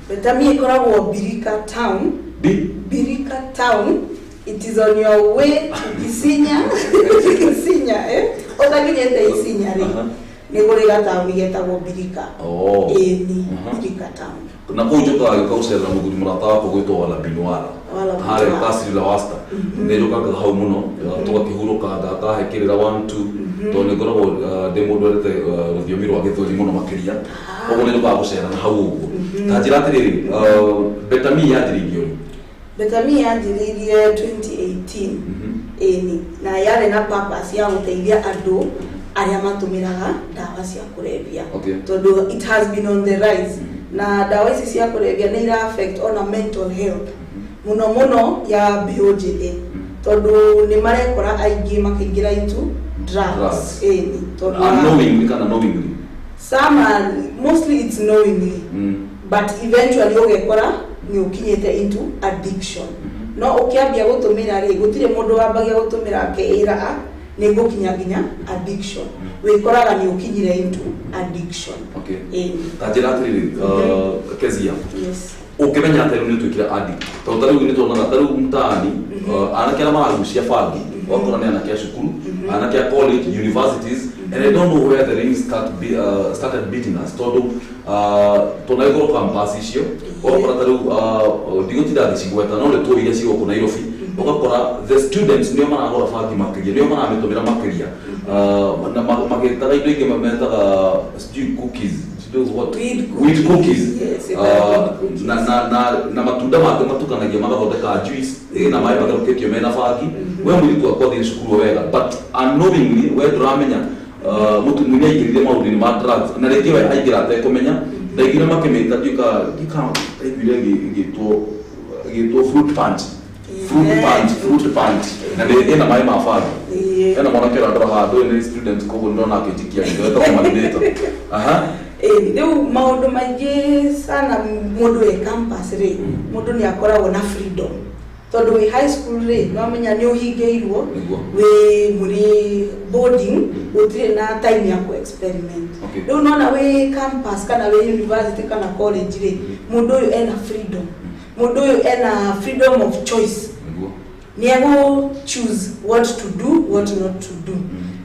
Better Me ĩkoragwo Birika Town. Bi Birika Town. It is on your way to Isinya. Isinya, eh? Ũtakinyĩte Isinya rĩ, nĩ kũrĩ gataũni getagwo Birika. Oh. Ĩni, Birika Town. Na kũu njũkaga gĩũka gũcerera mũthuri mũrata wakwa gwĩtwo Wala Binwala. Wala harĩa Binwala. Kasiri la Wasta. Nĩ njũkaga hau mũno, tũgakĩhurũkanga, akahe kĩrĩra one two, tondũ nĩ ngoragwo ndĩ mũndũ wendete rũthiomi rwa Gĩthweri mũno makĩria. Koguo nĩ njũkaga gũcera na hau ũguo. Ta njĩra atĩrĩrĩ, Better Me yanjĩrĩirio rĩ? Better Me yanjĩrĩirie 2018. Ĩni, na yarĩ na purpose ya gũteithia andũ arĩa matũmĩraga ndawa cia kũrebia, tondũ it has been on the rise, na ndawa ici cia kũrebia nĩ ira affect ona mental health mũno mũno ya mbeũ njĩthĩ, tondũ nĩ marekora aingĩ makĩingĩra into drugs. Drugs. Ĩni, tondũ Unknowingly kana knowingly? Some are, mostly it's knowingly, but eventually ũgekora nĩ ũkinyĩte into addiction. No ũkĩambia gũtũmĩra rĩ, gũtirĩ mũndũ wambagia gũtũmĩra akeĩra, "A, nĩ ngũkinya nginya addiction." Wĩkoraga nĩ ũkinyire into addiction. Ĩni. Ta njĩra atĩrĩrĩ, Kezia, Yes. ũngĩmenya atĩ rĩu nĩ ũtuĩkire addict? Tondũ ta rĩu nĩ tuonaga ta rĩu mtaani, anake arĩa maragucia bangi, ũgakora nĩ anake a cukuru, anake a college, universities, and I don't know where the rain started beating us, tondũ tũnagĩkorwo campus icio, ũgakora ta rĩu, ndigũtinda ngĩcigweta, no nĩ tũĩ iria ci gũkũ Nairobi, ũgakora the students nĩo maragũra bangi makĩria, nĩo maramĩtũmĩra makĩria, na magĩtaga indo ingĩ metaga sijui cookies, sijui what. Weed. Weed cookies. Yes, weed cookies. Na matunda mangĩ matukanagia magathondeka juice ĩna maĩ matherũkĩtio mena bangi. We mũirĩtu wakwa thiĩ cukuru wega, but unknowingly we ndũramenya, mũtumia nĩ aingĩrire maũndũ-inĩ ma drugs, na rĩngĩ we aingĩra atekũmenya. Ndaiguire makĩmĩta, ndiũka ndaiguire ĩgĩtwo fruit punch, fruit punch, fruit punch, na nĩ ĩna maĩ ma bangi. Ena mwanake ũrĩa ndora haha, ndũĩ nĩ student, koguo ndĩrona akĩnjikia gĩtho, etagwo Marinator. Aha. Ĩni, rĩu maũndũ maingĩ sana, mũndũ wĩ campus rĩ, mũndũ nĩ akoragwo na freedom, tondũ wĩ high school rĩ, no menya nĩ ũhingĩirwo. Wĩ mũrĩ boarding, gũtirĩ na time ya ku experiment. Rĩu nona wĩ campus kana wĩ university kana college rĩ, mũndũ ũyũ ena freedom, mũndũ ũyũ ena freedom of choice. Nĩ egũ choose what to do, what not to do.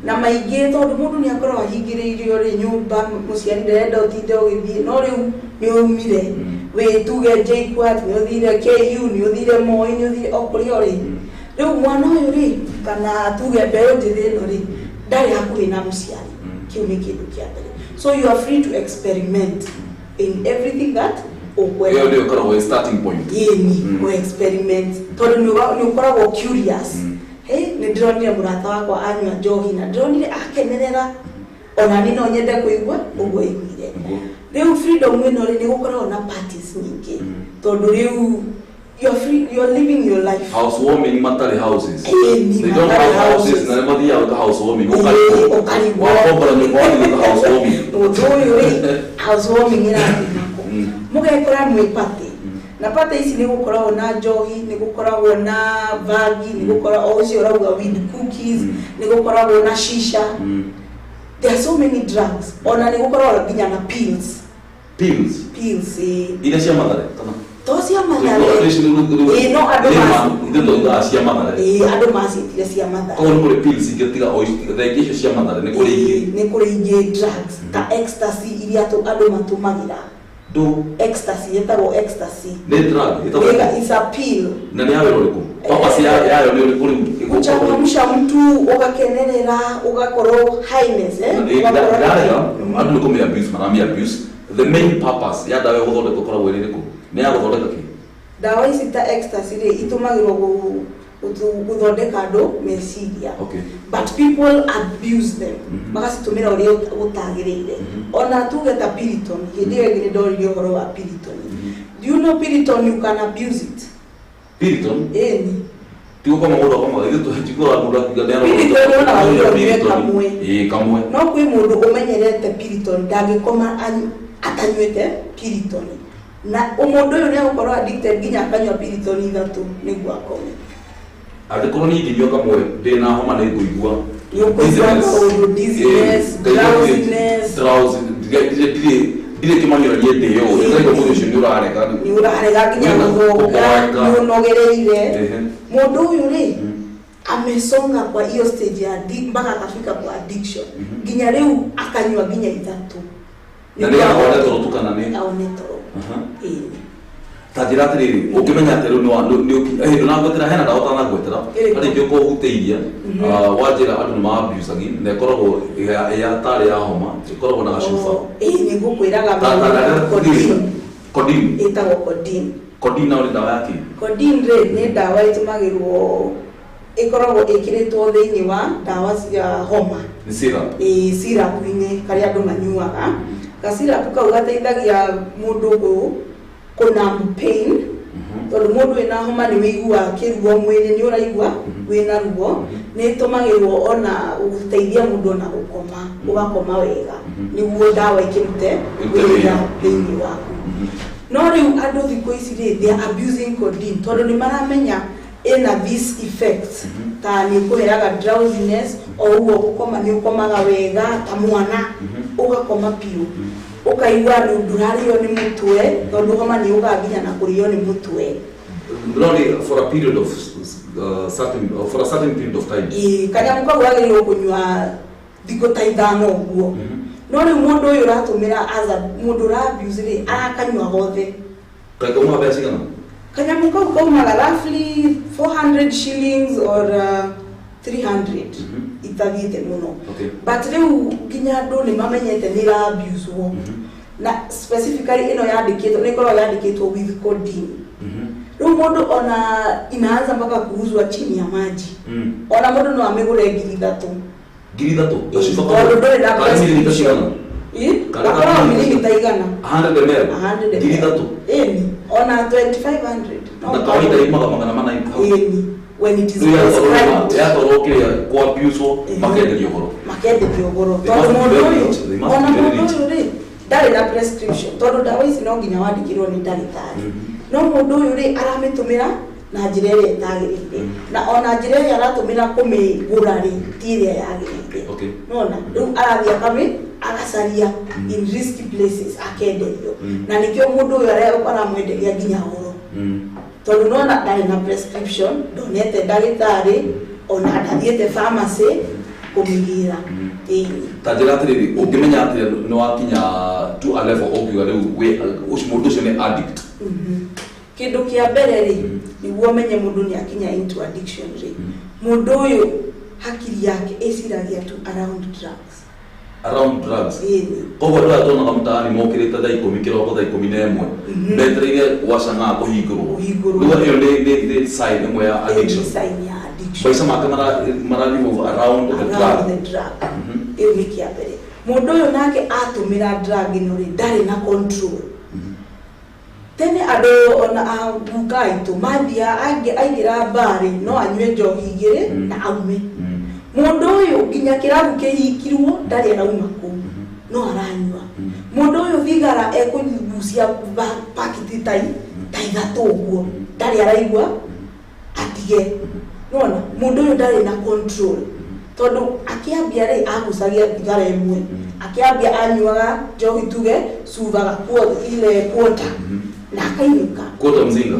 Na maingĩ, tondũ mũndũ nĩ akoragwo ahingĩrĩirio rĩ nyũmba, mũciari ndarenda ũtinde ũgĩthiĩ, no rĩu nĩ umire, wĩ tuge JKUAT, nĩ ũthire KU, nĩ ũthire Moi, nĩ ũthire o kũrĩa ũrĩ. Rĩu mwana ũyũ rĩ, kana tuge mbeũ njĩthĩ ĩno rĩ, ndarĩ hakuhĩ na mũciari. Kĩu nĩ kĩndũ kĩa mbere. So you are free to experiment in everything that ũkwenda. Ĩyo nĩyo ĩkoragwo ĩ starting point. Yĩni, kũ experiment, tondũ nĩ ũkoragwo curious. Hey, nĩ ndĩronire mũrata wakwa anyua njohi na ndĩronire akenerera, ona niĩ no nyende kũigua ũguo aiguire. Rĩu freedom ĩno rĩ, nĩ gũkoragwo na parties nyingĩ, tondũ rĩu you're free, you're living your life. Housewarming matarĩ houses. Ĩni, They don't matarĩ have houses, houses. na nĩ mathiaga gwĩka housewarming. Ĩĩ, ũkarigwo. Wakombora nyũmba, wathiĩ gwĩka housewarming. Mũndũ ũyũ rĩ, housewarming ĩrathiĩ nako? Mũgekora mwĩ party, na party ici nĩ gũkoragwo na njohi, nĩ gũkoragwo na bangi, nĩ gũkoragwo o ũcio ũrauga weed cookies, nĩ gũkoragwo na shisha. There are so many drugs, ona nĩ gũkoragwo nginya na pills. Pills? Pills, ĩĩ. Iria cia Mathare kana? To cia Mathare. Ĩĩ, no andũ Ithuĩ tũigaga cia Mathare. Ĩĩ, andũ macitire cia Mathare. Koguo nĩ kũrĩ pills ingĩ tiga o ici, thengia icio cia Mathare, nĩ kũrĩ ingĩ? Ĩĩ, nĩ kũrĩ ingĩ, drugs ta ecstasy iria andũ matũmagĩra. Ndũ? Ecstasy, ĩtagwo ecstasy. Nĩ drug ĩtagwo? Ĩga is a pill. Na nĩ ya wĩra ũrĩkũ? Purpose yayo nĩ ũrĩkũ rĩu? Kuchangamsha mtu, ugakenerera, ugakorwo highness, eh? Ugakorwo Ndarega andũ nĩ kũmĩ abuse, maramĩ abuse. The main purpose ya ndawa ĩyo gũthondekwo ĩkoragwo ĩrĩ ĩrĩkũ? Nĩ ya gũthondeka kĩ? Ndawa ici ta ecstasy rĩ, itũmagĩrwo gũthondeka andũ meciria. But people abuse them, magacitũmĩra ũrĩa gũtagĩrĩire. Ona tuge ta Piriton, hĩndĩ ĩyo ĩngĩ nĩ ndoririe ũhoro wa Piriton. Do you know Piriton, you can abuse it? Piriton? Ĩni. Ti gũkoma mũndũ akomaga, ithuĩ tũjiguaga mũndũ akiuga nĩ Piriton yonaga ũrĩa ũnyue kamwe. Ĩĩ, kamwe. No kwĩ mũndũ ũmenyerete Piriton, ndangĩkoma atanyuĩte Piriton, na mũndũ ũyũ nĩ egũkorwo addicted nginya akanyua Piriton ithatũ nĩguo akome. Angĩkorwo niĩ ingĩnyua kamwe ndĩ na homa, nĩ ngũigua Nĩ ũkũigua dizziness. Maũndũ, dizziness, Ĩĩ, ngaigua drowsiness. Drowsy, ndirĩ Ndirĩ kĩmanio niĩ ndĩ ũũ. Nĩ mũndũ ũcio nĩ ũrarega. Nĩ ũrarega nginya Wĩna gũthũka, kũboeka. nĩ ũnogereire. Mũndũ ũyũ rĩ, amesonga kwa hiyo stage ya mpaka akafika kwa addiction, nginya rĩu akanyua nginya ithatũ. Na nĩgetha one toro tu kana nĩ? Aone toro. Ĩĩ. Ta njĩra atĩrĩrĩ, ũngĩmenya atĩ rĩu nĩ ndũnangwetera, hena ndawa ũtanangwetera, Ĩrĩkũ? na rĩngĩ ũkorwo ũhutĩirie, wanjĩra andũ nĩ ma-abusagi, na ĩkoragwo ya tarĩ ya homa, ĩkoragwo na gacuba. Oh, ĩĩ, nĩ ngũkwĩraga. Ta Codeine. Codeine. Ĩtagwo codeine. Codeine nayo nĩ ndawa ya kĩ? Codeine rĩ, nĩ ndawa ĩtũmagĩrwo, ĩkoragwo ĩkĩrĩtwo thĩinĩ wa ndawa cia homa. Nĩ syrup? Ĩ, syrup-inĩ karĩa andũ manyuaga. Ga syrup kau gateithagia mũndũ kũ numb pain, tondũ mũndũ wĩna homa nĩ wĩiguaga kĩruo mwĩrĩ, nĩ ũraigua wĩna ruo. Nĩ ĩtũmagĩrwo ona gũteithia mũndũ ona gũkoma, ũgakoma wega, nĩguo ndawa ĩkĩrute ĩrute wĩra wĩra. Thĩinĩ waku. No rĩu andũ thikũ ici rĩ, they are abusing codeine tondũ nĩ maramenya ĩna this effect, ta nĩ ĩkũheaga drowsiness, o ũguo gũkoma nĩ ũkomaga wega ta mwana, ũgakoma biũ, ũkaigua nĩ ndũrarĩo nĩ mũtwe, tondũ homa nĩ yũkaga nginya na kũrĩo nĩ mũtwe. No nĩ for a period of certain for a certain period of time. Ĩĩ, kanyamũ kau wagĩrĩirwo kũnyua thikũ ta 5 ũguo, no rĩu mũndũ ũyũ ũratũmĩra as a mũndũ ũra abuse rĩ, arakanyua gothe. Kaĩ kauma mbeca cigana? Kanyamũ kau kaumaga roughly 400 shillings or 300, itathiĩte mũno. But rĩu nginya andũ nĩ mamenyete nĩ ĩra abuse-wo, na specifically ĩno yandĩkĩtwo, nĩ ĩkoragwo yandĩkĩtwo with codeine. Rĩu mũndũ ona inaanza mpaka kuuzwa chini ya maji. Ona mũndũ no amĩgũre 3000. 3000 gacuba? Tondũ ndũrĩ na Karĩ milimita cigana? Ĩ, Karĩ gakoragwo milimita milimita 100. 100 ml? 100. 3000? Ĩni, ona 2500 no. Na kawaida imaga 400. Ĩni, when it is Rĩu prescribed. Yatwarwo kĩrĩa kwa abuse makenderio goro. Makenderio goro. They Tondũ must be mũndũ very ũyũ rich. They must ona be very mũndũ rich. ũyũ rĩ, ndarĩ na prescription, tondũ ndawa ici no nginya wandĩkĩrwo nĩ ndagĩtarĩ. No mũndũ ũyũ rĩ, aramĩtũmĩra na njĩra ĩrĩa ĩtagĩrĩire, na ona njĩra ĩrĩa aratũmĩra kũmĩgũra rĩ, ti ĩrĩa yagĩrĩire. Nona rĩu arathiĩ akamĩ agacaria in risky places, akenderio. Na nĩkĩo mũndũ ũyũ aramwenderia nginya goro, tondũ nona ndarĩ na prescription, ndonete ndagĩtarĩ, ona ndathiĩte pharmacy kũmĩgĩra. Ĩĩ. Ta njĩra atĩrĩrĩ, ũngĩmenya atĩa nĩ wakinya to a level ũngiuga rĩu wĩ ũcio mũndũ ũcio nĩ addict? Kĩndũ kĩa mbere rĩ, nĩguo ũmenye mũndũ nĩ akinya into addiction rĩ, mũndũ ũyũ hakiri yake ĩciragia tu around drugs. Around drugs? Ĩni. Koguo andũ aya tuonaga mtaani mokĩrĩte thaa 10 kĩroko, thaa 11, metereire gwa cang'aa kũhingũrwo. Kũhingũrwo. Rĩu ĩyo nĩ sign ĩmwe ya Ĩyo nĩ addiction. Sign ya addiction. Maica make mara revolve around the around drug. The drug. Ĩyo nĩ kĩa mbere. Mũndũ ũyũ nake atũmĩra drug ĩno rĩ, ndarĩ na control. Tene andũ ona aguka aitũ mathia aingĩra mbarĩ no anyue njohi igĩrĩ na aume. Mũndũ ũyũ nginya kĩrabu kĩhingirwo ndarĩ arauma kũu, no aranyua. Mũndũ ũyũ thigara ekũgucia pakiti ta ithatũ ũguo, ndarĩ araigua atige. Nona mũndũ ũyũ ndarĩ na control, tondũ akĩambia rĩ, agucagia thigara ĩmwe, akĩambia anyuaga njohi tuge cuba ile quarter na akainũka. Quarter mzinga?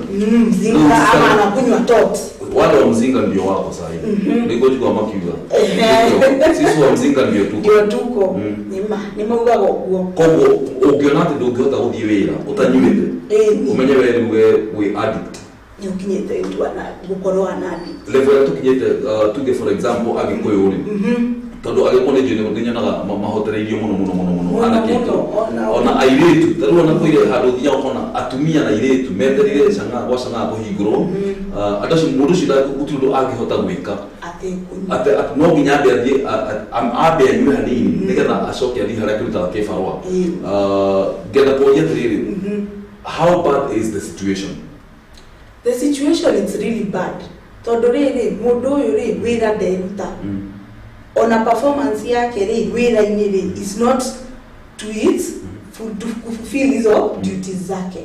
Mzinga. Rĩu Ama anakunywa tops. Wale wa mzinga ndio wako sasa hivi. Niko jua makiuga. Sisi wa mzinga ndio tuko. Ndio tuko. Nĩma nĩ maugaga ũguo. Koguo ũngĩona atĩ ndũngĩhota gũthiĩ wĩra ũtanyuĩte, ũmenye we rĩu we wĩ addict. Nĩ ũkinyĩte itua na gũkorwo an addict. Level ĩrĩa tũkinyĩte, tuge for example Agĩkũyũ rĩ, tondũ Agĩkũyũ nĩ njũĩ nĩ nyonaga mahotereirio mũno mũno mũno mũno. Mũno, anake aitũ. Mũno, ona airĩtu. Ta rĩu ona kwĩre handũ ũthiaga ũkona atumia na airĩtu metereire cang'aa gwa cang'aa kũhingũrwo. Andũ acio, mũndũ ũcio gũtirĩ ũndũ angĩhota gwĩka atekũnyua. Atĩ no nginya ambe athiĩ ambe anyue hanini nĩgetha acoke athiĩ harĩa akĩrutaga kĩbarũa. Ngenda kũria atĩrĩrĩ, how bad is the situation? The situation is really bad, tondũ rĩrĩ, mũndũ ũyũ rĩ, wĩra nderuta. Ona performance yake rĩ, wĩra-inĩ rĩ, is not to it to fulfill hizo duties zake.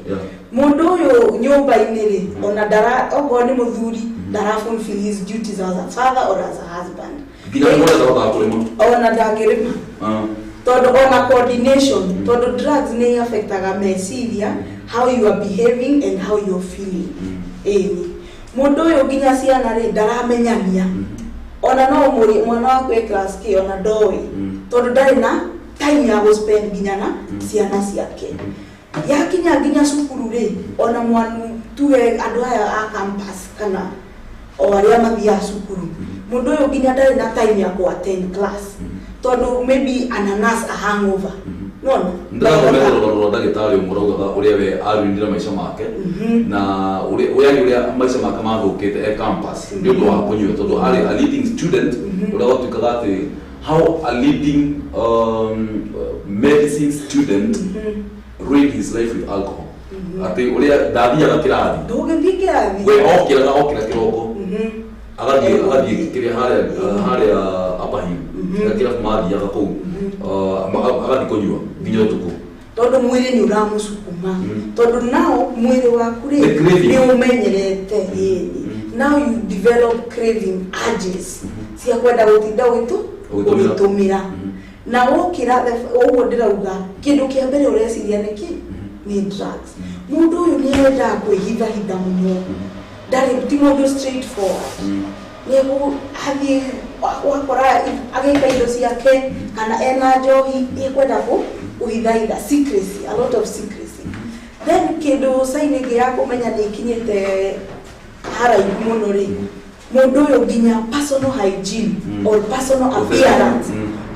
Mũndũ ũyũ nyũmba-inĩ rĩ, ona ndara, okorwo nĩ mũthuri, ndara fulfill his duties as a father or as a husband. Nginya nĩ mũndũ ndahotaga kũrĩma. Ona ndangĩrĩma. Tondũ ona coordination, tondũ drugs nĩ affectaga meciria, how you are behaving and how you are feeling. Ĩni mũndũ ũyũ nginya ciana rĩ, ndaramenyania. Ona no ũmũrie mwana waku e class kĩ, ona ndoĩ, tondũ ndarĩ na time ya gũspend nginya na ciana ciake. Yakinya nginya cukuru rĩ, ona mwanu tuge andũ aya a campus kana o arĩa mathiaga cukuru, mũndũ ũyũ nginya ndarĩ na time ya ku attend class, tondũ maybe ananas a hangover nona. Ndĩrathomete rũgano rwa ndagĩtarĩ ũmwe ũraugaga ũrĩa we aruinire maica make na ũrĩa yani ũrĩa maica make mathũkĩte e campus nĩ ũndũ wa kũnyua, tondũ arĩ a leading student ũrĩa gwatuĩkaga atĩ how a leading medicine student ruined his life with alcohol, atĩ ũrĩa ndathiaga kĩrathi. Ndũgĩthiĩ kĩrathi. We okĩraga, okĩra kĩroko, agathiĩ kĩrĩa harĩa Upper Hill, kĩrabu mathiaga kũu, agathiĩ kũnyua nginya ũtukũ. Tondũ mwĩrĩ nĩ ũramũcukuma, tondũ nao mwĩrĩ waku rĩ, The craving. Nĩ ũmenyerete ĩni. Now you develop craving, urges cia kwenda gũtinda ũgĩtũ Ũgĩtũmĩra. Ũgĩtũmĩra. Na wokĩra ũguo ndĩrauga, kĩndũ kĩa mbere ũreciria nĩ kĩ? Nĩ drugs. Mũndũ ũyũ nĩ endaga kwĩhithahitha mũno, ndarĩ, ti mũndũ straight forward. Nĩ athiĩ wakora agĩka indo ciake kana ena njohi, nĩ ekwenda kũhithahitha, secrecy, a lot of secrecy. Then kĩndũ sign ĩngĩ ya kũmenya nĩ ikinyĩte haraihu mũno rĩ, mũndũ ũyũ nginya personal hygiene or personal Ũtheru. appearance,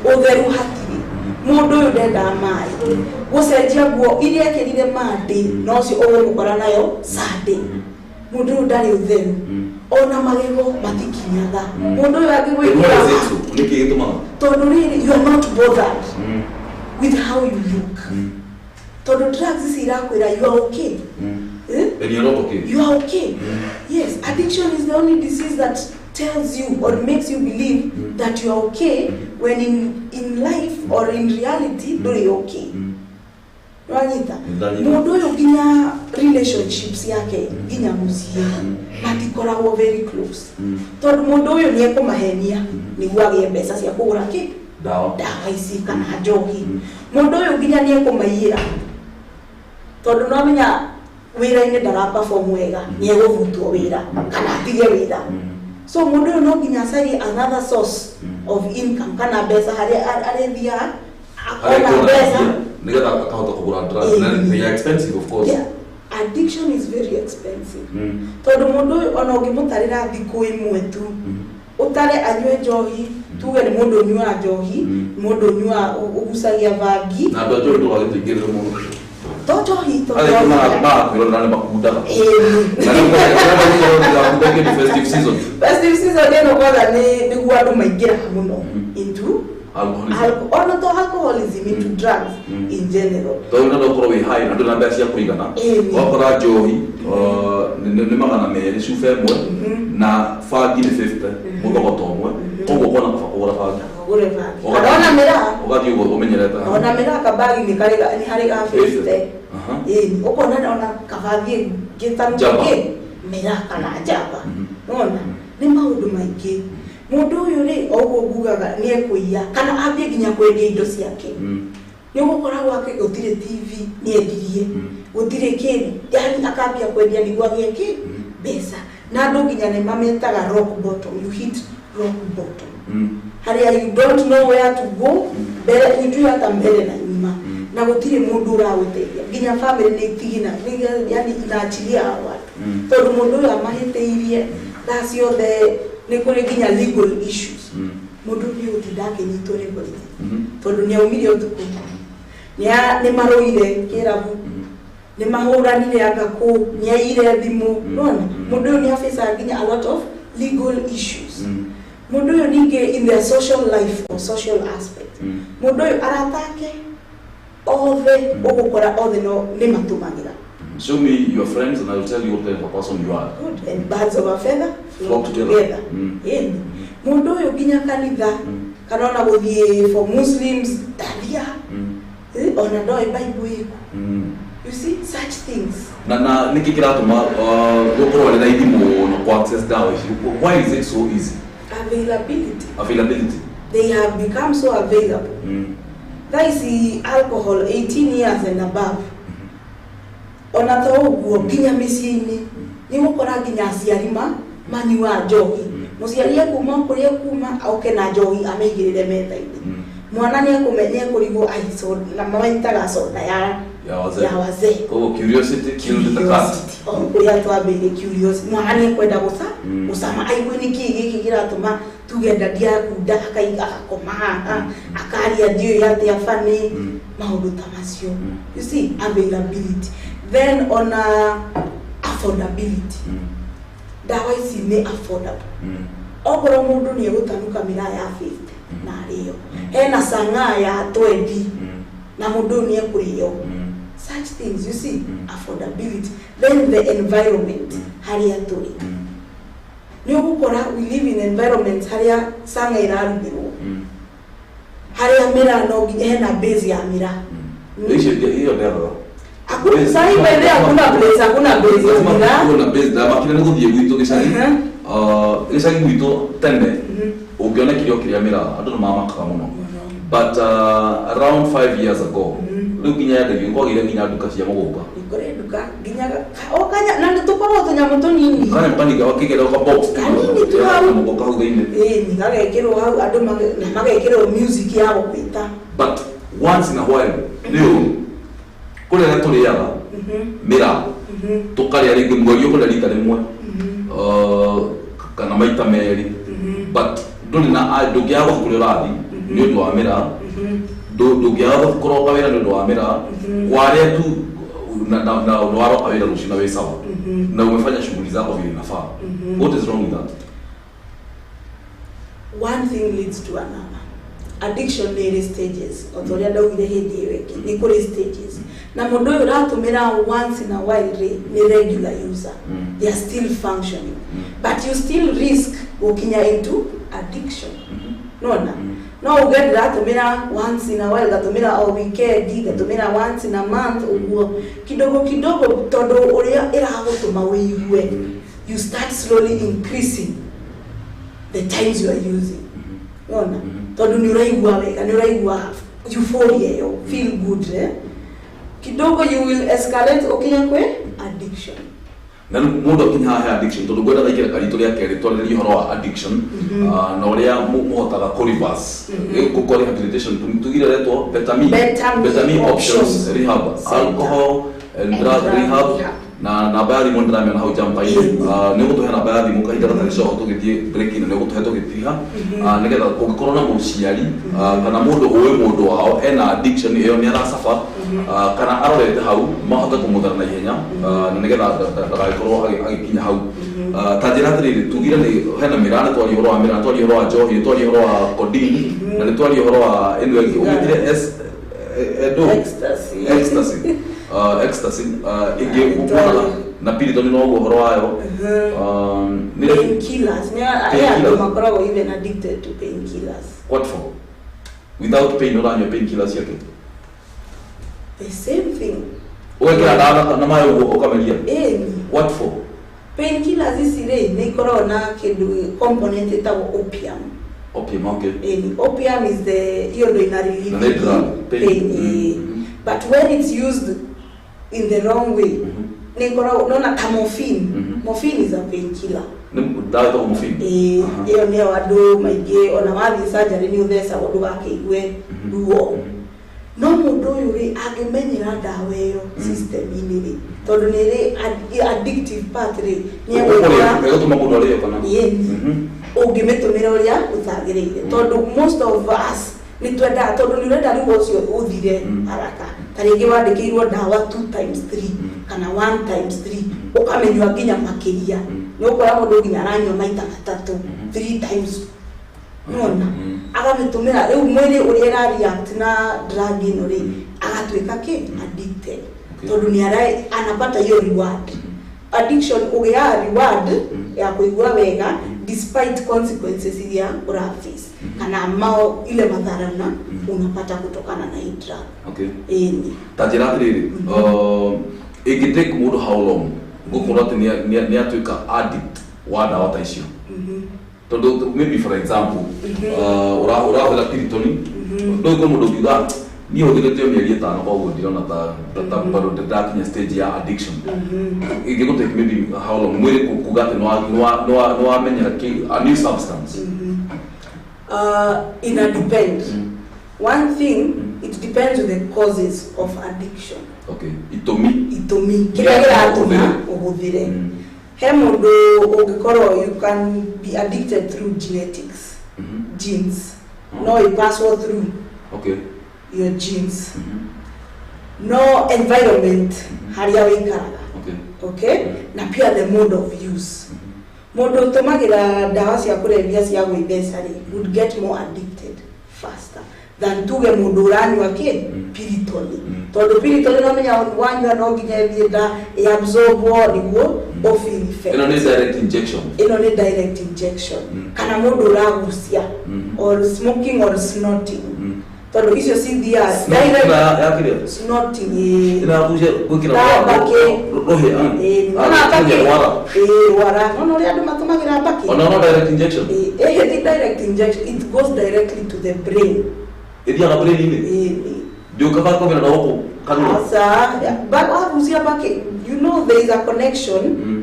ũtheru hatirĩ. Mũndũ ũyũ ndendaga maĩ, gũcenjia nguo iria ekĩrire Monday nocio ũgũmũkora nayo Sunday. Mũndũ ũyũ ndarĩ ũtheru, ona magego matikinyaga. Mũndũ ũyũ What angĩgwĩkĩra is it so? Nĩkĩ gĩtũmaga? Tondũ rĩrĩ, you are not bothered with how you look, tondũ drugs ici irakwĩra you are okay. Eh? And you're not okay. You are okay. Yes, addiction is the only disease that tells you or makes you believe that you are okay when in life or in reality ndũrĩ okay. Wanyita? Ndanyita. Mũndũ ũyũ nginya relationships yake, nginya mũciĩ, matikoragwo very close, tondũ mũndũ ũyũ nĩ ekũmahenia nĩguo agĩe mbeca cia kũgũra kĩ? Ndawa. Ndawa ici kana njohi. Mũndũ ũyũ nginya nĩ ekũmaiyĩra, tondũ no amenya wĩra-inĩ ndara perform wega, nĩ egũbutwo wĩra kana atige wĩra. So mũndũ ũyũ no nginya acarie another source of income kana mbeca harĩa arĩthiaga Harĩa akona kuona mbeca. mbia, nĩgetha akahota kũgũra drugs. Na they are expensive, of course. Yeah. Addiction is very expensive, tondũ mũndũ ũyũ ona ũngĩmũtarĩra thikũ ĩmwe tu, ũtare anyue njohi, tuge nĩ mũndũ ũnyuaga njohi, mũndũ ũnyuaga, ũgucagia bangi. Na andũ a njohi ndũgagĩtũingĩrĩre mũno. To njohi, to Arĩa njohi. marakwĩrorera nĩ makundaga. Ĩĩ. Na rĩu ndĩrakunda kĩndũ festive season. Festive season ĩno kwanza nĩ nĩguo andũ maingĩraga mũno into alcoholism. Ona to alcoholism, into drugs in general. Tondũ no ũkorwo wĩ high na ndũrĩ na mbeca cia kũigana, Ĩĩ. wakora njohi nĩ 200 cuba ĩmwe, na bangi nĩ 50 mũthogoto ũmwe, koguo ũkona kaba kũgũra bangi. Ũgũre bangi kana ona mĩraa. Ũgathiĩ ũguo ũmenyerete. Ona mĩraa kabagi nĩ karĩ nĩ harĩ ga 50. Aha. Ĩĩ, ũkona ona kabathiĩ ngĩtanuka Njamba. kĩ mĩraa kana njamba. Nona nĩ maũndũ maingĩ. Mũndũ ũyũ rĩ, o ũguo ngugaga, nĩ ekũiya kana ambie nginya kwendia indo ciake. Nĩ ũgũkora gwake gũtirĩ TV, nĩ endirie, gũtirĩ kĩ, yani akambia kwendia nĩguo agĩe kĩ? Mbeca. Na andũ nginya nĩ mametaga rock bottom. You hit rock bottom harĩa you don't know where to go, mbere ujui hata mbele na nyuma, na gũtirĩ mũndũ ũragũteithia. Nginya family nĩ itigina, yani inaachilia hao watu, tondũ mũndũ ũyũ amahĩtĩirie thaa ciothe. Nĩ kũrĩ nginya legal issues. Mũndũ nĩ ũtinda akĩnyitwo nĩ borithi, tondũ nĩ aumire ũtukũ, nĩ marũire kĩrabu, nĩ mahũranire anga kũ, nĩ aiyire thimũ. Nona mũndũ ũyũ nĩ afacaga nginya a lot of legal issues. Mũndũ ũyũ ningĩ in their social life or social aspect, mũndũ ũyũ arata ake othe ũgũkora othe no nĩ matũmagĩra. Show me your friends and I will tell you what kind of a person you are. Good. And birds of a feather flock Flock together. together. Ĩni mũndũ ũyũ nginya kanitha kana ona gũthiĩ for Muslims ndathia. Ona ndoĩ Bible ĩku. You see such things. Na nĩkĩ kĩratũma gũkorwo arĩ raithi mũno ku access dawa ici? Why is it so easy? Availability. Availability. They have become so available. Thaa ici alcohol 18 years and above. Ona to ũguo, nginya mĩciĩ-inĩ nĩ ũgũkora nginya aciari manyuaga njohi. Mũciari ekuma kũrĩa ekuma, oke na njohi, amĩigĩrĩre metha-inĩ. Mwana nĩ ekũrigwo ai soda, na maitaga soda ya ya wazee. Ya wazee. Koguo curiosity killed the cat. Curiosity. O kũrĩa twambĩrĩrie, curiosity, mwana nĩ ekwenda gũcama, aigue nĩkĩ gĩkĩ kĩratũma tuge ndadi akunda akakoma haha, akaria ndiũĩ atĩa bani, maũndũ ta macio. You see, availability, then ona affordability. Ndawa ici nĩ affordable. Okorwo mũndũ nĩ egũtanuka mĩraa ya 50 na arĩo, hena chang'aa ya 20 na mũndũ ũyũ nĩ ekũrĩo. Such things, you see. Affordability, then the environment harĩa tũrĩ. Nĩ ũgũkora we live in environments harĩa chang'aa ĩrarugĩrwo, harĩa mĩraa no nginya hena base ya mĩraa. Icio hiyo ndethaga. Hakuna sahi by the way, hakuna place, hakuna base ya Lazima mĩraa. kuwe na base. Ndamakire nĩ gũthiĩ gwitũ gĩcagi. Gĩcagi gwitũ tene ũngĩona kĩrĩa kĩrĩa mĩraa, andũ nĩ mamakaga mũno, but around 5 years ago rĩu nginya yendagio, kwagĩire nginya nduka cia mũgũnda. Nĩ nduka nginya o kanya na nĩ tũkoragwo tũnyamũ tũnini. Kanya kaniga wakĩgera ka box. Kanini tu hau. Mũgũka hau thĩinĩ. Ĩĩ, nĩ gagekĩrwo hau, andũ na magekĩrwo music ya gũkwĩta. But once in a while nĩ ũru kũrĩa arĩa tũrĩaga mĩraa, tũkarĩa rĩngĩ mweri, ũkũrĩa rita rĩmwe kana maita merĩ, but ndũrĩ na ndũngĩaga gũthiĩ kũrĩa ũrathiĩ nĩ ũndũ wa mĩraa, ndũngĩaga gũthiĩ kũroka wĩra nĩ ũndũ wa mĩraa. Warĩa tu na waroka wĩra rũciũ na wĩ sawa na umefanya shughuli zako vile inafaa. What is wrong with that? One thing leads to another. Addiction nĩ ĩrĩ stages, o ta ũrĩa ndaugire hĩndĩ ĩyo ĩngĩ, nĩ kũrĩ stages, na mũndũ ũyũ ũratũmĩra once in a while rĩ, nĩ regular user. They are still functioning, but you still risk gũkinya into addiction. Nona no uge ndĩratũmĩra once in a while, ngatũmĩra o weekend, ngatũmĩra once in a month, ũguo kidogo kidogo, tondũ ũrĩa ĩragũtũma wĩigue, you start slowly increasing the times you are using. Wona, tondũ nĩ ũraigua wega, nĩ ũraigua euphoria ĩyo, feel good, eh? Kidogo you will escalate ũkinye kwĩ addiction. Na rĩu mũndũ akinya haha he addiction, tondũ ngwenda thaikĩra karitũ rĩa kerĩ twarĩrĩrie ũhoro wa addiction, na ũrĩa mũhotaga kũ reverse gũkũ rehabilitation. Tugire retwo Betami. Better Me. Betami Options Options Rehab. Center. Alcohol and Drug and Drug Rehab. Rehab. Na namba ya thimũ ndĩramĩona hau jamba-inĩ. Nĩ ũgũtũhe namba ya thimũ kahinda gatarĩ coho tũgĩthiĩ break, na nĩ ũgũtũhe tũgĩtiga, nĩgetha kũngĩkorwo na mũciari, kana mũndũ ũĩ mũndũ wao ena addiction ĩyo, nĩ aracaba, kana arorete hau, mahote kũmũthara na ihenya, na nĩgetha ndagagĩkorwo agĩkinya hau. Ta njĩra atĩrĩrĩ, tugire nĩ hena mĩraa, nĩ twaria ũhoro wa mĩraa, nĩ twaria ũhoro wa njohi, nĩ twaria ũhoro wa codeine, na nĩ twaria ũhoro wa ĩno ĩngĩ ũgĩtire S edo. Ecstasy. Ecstasy, ecstasy, ĩngĩ Ah, ũkuonaga na Piriton noguo ũhoro wayo. Painkillers nĩ Painkillers. andũ makoragwo even addicted to painkillers. What for? Without pain ũranyua painkillers ciake? The same thing. Ũgekĩra ndawa na maĩ ũguo ũkameria? Ĩni. What for? Painkillers ici rĩ, nĩ ikoragwo na kĩndũ, component ĩtagwo opium. Opium, okay. Ĩni, opium is the hiyo ndo ina relieve Na nĩ drug, pain. pain, ĩĩ. But when it's used in the wrong way, nĩ ikoragwo nona ta morphine. Morphine is a painkiller. Nĩ ndawa ĩtagwo morphine? Ĩĩ. Ĩyo nĩyo andũ maingĩ ona wathiĩ surgery nĩ ũthecagwo ndũgakĩigue ruo. No mũndũ ũyũ rĩ, angĩmenyera ndawa ĩyo system-inĩ rĩ, tondũ nĩ ĩrĩ addictive part rĩ, nĩ egwĩkora Ĩgũtũma mũndũ arĩo kana? Ĩĩ. Ũngĩmĩtũmĩra ũrĩa ũtagĩrĩire, tondũ most of us nĩ twendaga, tondũ nĩ ũrenda ruo ũcio ũthire haraka. Ta rĩngĩ wandĩkĩirwo ndawa 2 times 3 kana 1 times 3, ũkamĩnyua nginya makĩria. Nĩ ũkora mũndũ nginya aranyua maita matatũ, 3 times, nona agamĩtũmĩra. Rĩu mwĩrĩ ũrĩa ĩra react na drug ĩno rĩ, agatuĩka kĩ addicted. Tondũ nĩ anapata hiyo reward. Addiction ũgĩaga reward ya kũigua wega despite consequences iria ũraface kana mao ile madhara na unapata kutokana na hii drug. Ĩni. Ta njĩra atĩrĩrĩ, ĩngĩ take mũndũ how long gũkorwo atĩ nĩ atuĩka addict wa ndawa ta icio? Tondũ maybe, for example, ũrahũthĩra Piriton, ndũĩ kwĩ mũndũ ũngiuga Niĩ hũthĩrĩte mĩeri 5 koguo ndirona ta bado ndakinya stage ya addiction. Ingĩgũtake maybe how long mwĩrĩ kuga atĩ nĩwamenyera a new substance? Ina depend. One thing, it depends on the causes of addiction. Okay. Itũmi. Itũmi. Kĩrĩa kĩratũma ũhũthĩre. He mũndũ ũngĩkorwo you can be addicted through genetics. Genes. No ĩpasswo through. Okay. Your genes. No environment harĩa wĩikaraga. Okay. Okay? Na pia the mode of use. Mũndũ ũtũmagĩra ndawa cia kũrebia cia gwĩtheca rĩ, would get more addicted faster than tuge mũndũ ũranyua kĩ Piriton. Tondũ Piriton no menya wanyua no nginya ĩthiĩ nda ĩabsorbwo nĩguo ũfeel effect. Ĩno nĩ direct injection. Ĩno nĩ direct injection. Kana mũndũ ũragucia or smoking or snorting. Tondũ icio cithiaga direct snorting. Ĩragucia gwĩkĩra rũhĩ. Rwara. Nona ũrĩa andũ matũmagĩra mbakĩ. Ona no direct injection. Ĩhĩ ti direct injection, it goes directly to the brain. Ĩthiaga brain-inĩ? Ndĩũkaga kũmĩra na gũkũ kanua. Aca, wagucia mbakĩ, you know there is a connection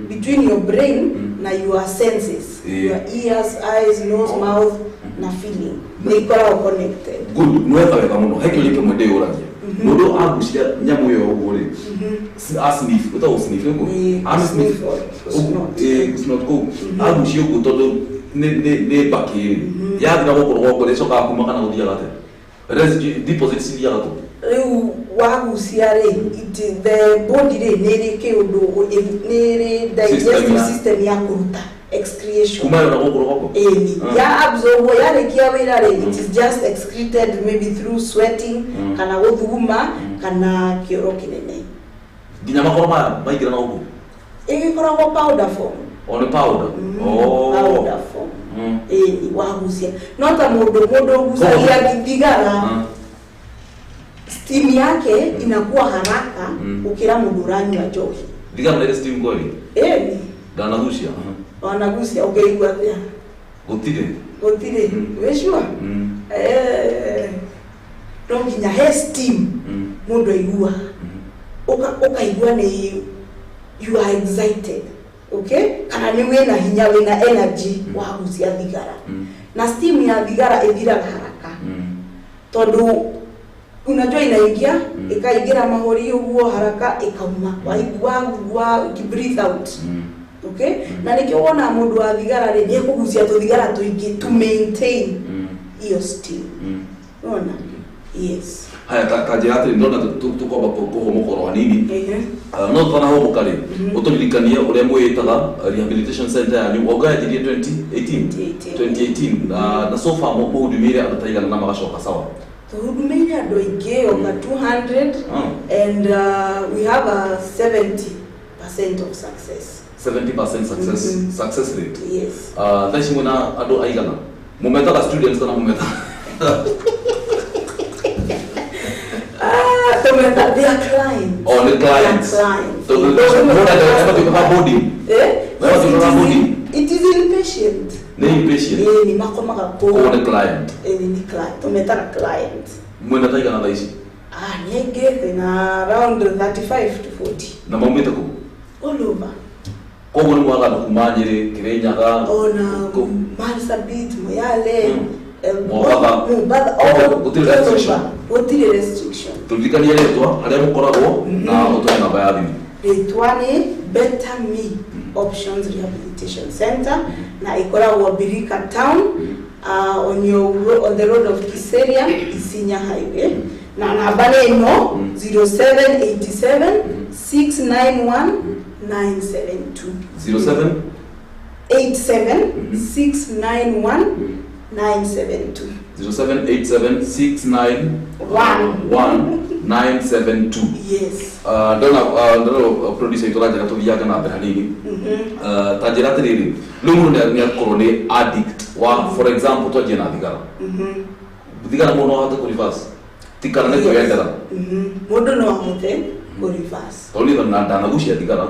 between your brain na your senses. Your ears, eyes, nose, mouth na feeling. Nĩ ikoragwo connected. Good, nĩweka wega mũno. He kĩũria kĩmwe ndĩyũragia. Mũndũ agucia nyamũ ĩyo ũguo rĩ, asniff, ũtagwo sniff nĩguo? Asniff or snort. Snort kũu. Agucia ũguo tondũ nĩ mbakĩ rĩ. Yathiĩ na gũkũ rũgongo rĩ, ĩcokaga kuma kana gũthiaga atĩa? Residue deposits ithiaga kũ? Rĩu wagucia rĩ, the body rĩ nĩ ĩrĩ kĩũndũ, nĩ ĩrĩ digestive system ya kũruta excretion. Kuma na gũkũ rũgongo? Ĩni. Ya absorb, yarĩkia wĩra rĩ, it is just excreted maybe through sweating, kana gũthuguma, kana kĩoro kĩnene. Nginya makoro maya maingĩra na gũkũ? Ĩgĩkoragwo powder form. O nĩ powder? Powder form. Ĩni, wagucia. No ta mũndũ ũgucagia thigara, steam yake inakuwa haraka ukira mũndũ ũranyua njohi. Thigara nĩ steam kweli? Ĩni. Ndanagucia. Wanagucia ũkĩigua atĩa? Gũtirĩ. Gũtirĩ. Wĩ sure? No nginya he steam mũndũ aiguaga. Ũkaigua nĩ you are excited. Okay? Kana nĩ wĩna hinya, wĩna energy wagucia thigara. Na steam ya thigara ĩthiraga haraka. Tondũ unajua inaingia, ikaingira mahũri ũguo haraka ikauma. Waigua breathe out. Okay? Na nĩkĩo wona mũndũ wa thigara rĩ, nĩekũgucia tũthigara tũingĩ to maintain iyo steam. Unaona? Yes. Haya, ta njĩra atĩrĩ, ndona tũkwamba kũhũmũka oro hanini. No tũtanahũmũka rĩ, ũtũririkanie ũrĩa mwĩĩtaga rehabilitation center yanyu wauga yanjirie 2018 na so far mũhudumĩire andũ ta igana na magacoka sawa? Tũhudumiire andũ aingĩ over 200 and we have a 70% of success. 70% success rate. Yes. Thaa ici mwĩna andũ aigana? Mũmetaga students kana mũmetaga? They are clients. Oh, the clients. They are clients. So boarding. It is inpatient. Nĩ inpatient. Ni makomaga kũu. Koguo nĩ client. Ni client. Tũmetaga client. Mwĩna ta igana thaa ici? Nĩ aingĩ, twĩna around 35 to 40. Na maumĩte kũ? All over. Koguo nĩ mwaga andũ kuma Nyĩrĩ, Kĩrĩnyaga, Ona Marsabit, Moyale, Mombatha. Gũtirĩ restriction. Gũtirĩ restriction. Tũririkanie rĩtwa harĩa mũkoragwo na ũtũhe namba ya thimũ. Rĩtwa nĩ Better Me Options Rehabilitation Center na ĩkoragwo Birika Town, on the road of Kiserian, Isinya Highway. Na namba nĩ ĩno 0787 691 972. 07 87 691 972. 0787 691 972. Yes. Ndona producer itũ aranjĩra tũthiange na mbere hanini. Ta njĩra atĩrĩrĩ, rĩu mũndũ nĩ akorwo nĩ addict wa, for example, twanjie na thigara. Thigara mũndũ no ahote kũ reverse? Ti kana nĩ kwĩyendera? Mũndũ no ahote kũ reverse. Tondũ niĩ ndanagucia thigara,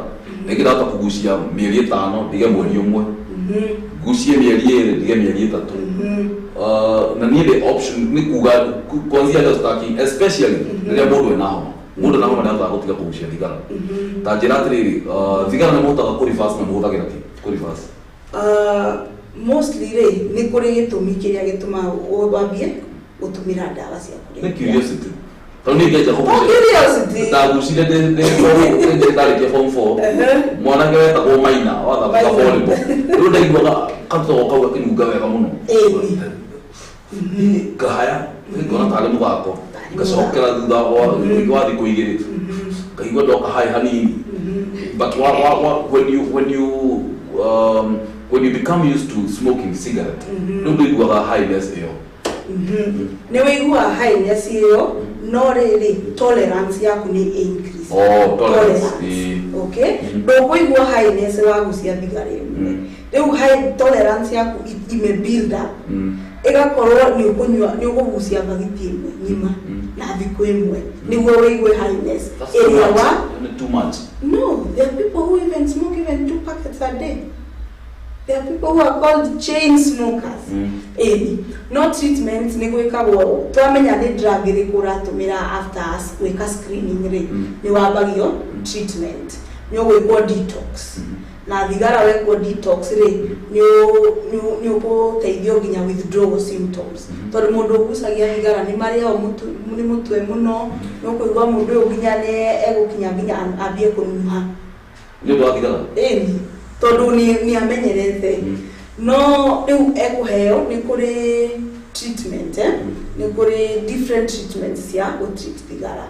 rĩngĩ ndahota kũgucia mĩeri 5 ndige mweri ũmwe. Ngucie mĩeri 2, ndige mĩeri 3. Na niĩ ndĩ option nĩ kuga kwanzia leo staki, especially rĩrĩa mũndũ ena homa. Mũndũ ena homa nĩ ahotaga gũtiga kũgucia thigara. Ta njĩra atĩrĩrĩ, thigara nĩ mũhotaga kũ reverse na mũhũthagĩra kĩ kũ reverse? Mostly rĩ, nĩ kũrĩ gĩtũmi kĩrĩa gĩtũmaga wambie gũtũmĩra ndawa cia Nĩ kũrebia. curiosity, tondũ niĩ ngĩanjia To kũgucia curiosity. Ndagucire ndĩ ndarĩkia form 4. Mwanake wetagwo Maina wathakaga Maina. volleyball, rĩu ndaiguaga katoo kau gakĩnunga wega mũno. Ngahaya, ngona tarĩ mũthako, ngacokera thutha wa thikũ 2, ngaigua ndoka hai hanini. But wa, when you become used to smoking cigarette, rĩu ndũiguaga highness ĩyo. Nĩ ũiguaga highness ĩyo, no rĩrĩ, tolerance yaku nĩ increase. Oh, tolerance. Ĩĩ. Okay, ndũkũigua highness wagucia thigara ĩmwe. Rĩu high tolerance yaku ime build up, ĩgakorwo nĩ ũkũnyua, nĩ ũkũgucia bagiti ĩmwe ng'ima na thikũ ĩmwe nĩguo wĩigue highness. That's too Ĩrĩa much. wa Nĩ too much. No, there are people who even smoke even two packets a day. There are people who are called chain smokers. Ĩni, no treatment nĩ gwĩkagwo, twamenya nĩ drug ĩrĩkũ ũratũmĩra after gwĩka screening rĩ, nĩ wambagio treatment, nĩ ũgwĩkwo detox. Na thigara wekwo detox rĩ, nĩ ũgũteithio nginya withdrawal symptoms, tondũ mũndũ ũgucagia thigara nĩ marĩagwo nĩ mũtwe mũno. Nĩ ũkũigua mũndũ ũyũ nginya nĩ egũkinya nginya ambie kũnuha. Nĩ ũndũ wa thigara. Ĩni, tondũ nĩ amenyerete. No rĩu ekũheo, nĩ kũrĩ treatment, eh? Nĩ kũrĩ different treatments cia gũtreat thigara.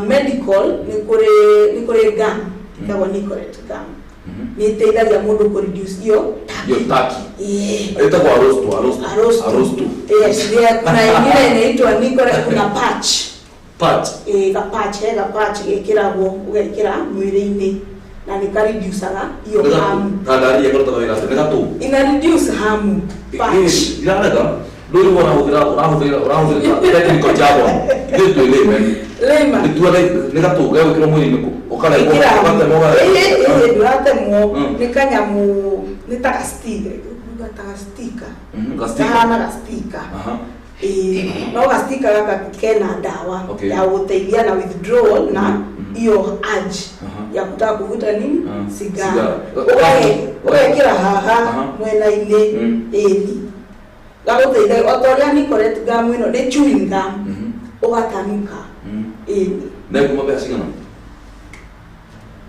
Medical, nĩ kũrĩ gum ĩtagwo Nicorette gum. Nĩ ĩteithagia mũndũ kũ reduce iyo. Hiyo taki. Ĩĩ. Ĩtagwo arosto, arosto. Arosto. Arosto. Yes, there kuna ingine inaitwa Nicorette, kuna patch. Patch. Ĩĩ, gapatch, he gapatch gekĩragwo, ũgekĩra mwĩrĩ-inĩ na nĩ kareducaga iyo hamu. Kandaria karutaga wĩra atĩa? Nĩ gatũ? Ina reduce hamu, patch. Ndirarega rĩu ũrahũthĩra technical jargon, ithuĩ twĩ laymen. Layman. Nĩ tuone nĩ gatũ gegwĩkĩrwo mwĩrĩ-inĩ kũ ũkarengwo? Ĩkĩra. Ũgatemwo? Ĩĩ, ndũratemwo. Nĩ kanyamũ, nĩ ta gastika, ta gastika. Gastika. Kahana gastika. Ĩĩ, no gastika gaka kena ndawa ya gũteithia na withdrawal na iyo urge ya kutaka kuvuta nini? Sigara. Sigara. Ũgekĩra haha mwena-inĩ. Ĩni, gagũteithia o ta ũrĩa Nicorette gum ĩno nĩ chewing gum, ũgatanuka. Ĩni. Na ĩkuma mbeca cigana?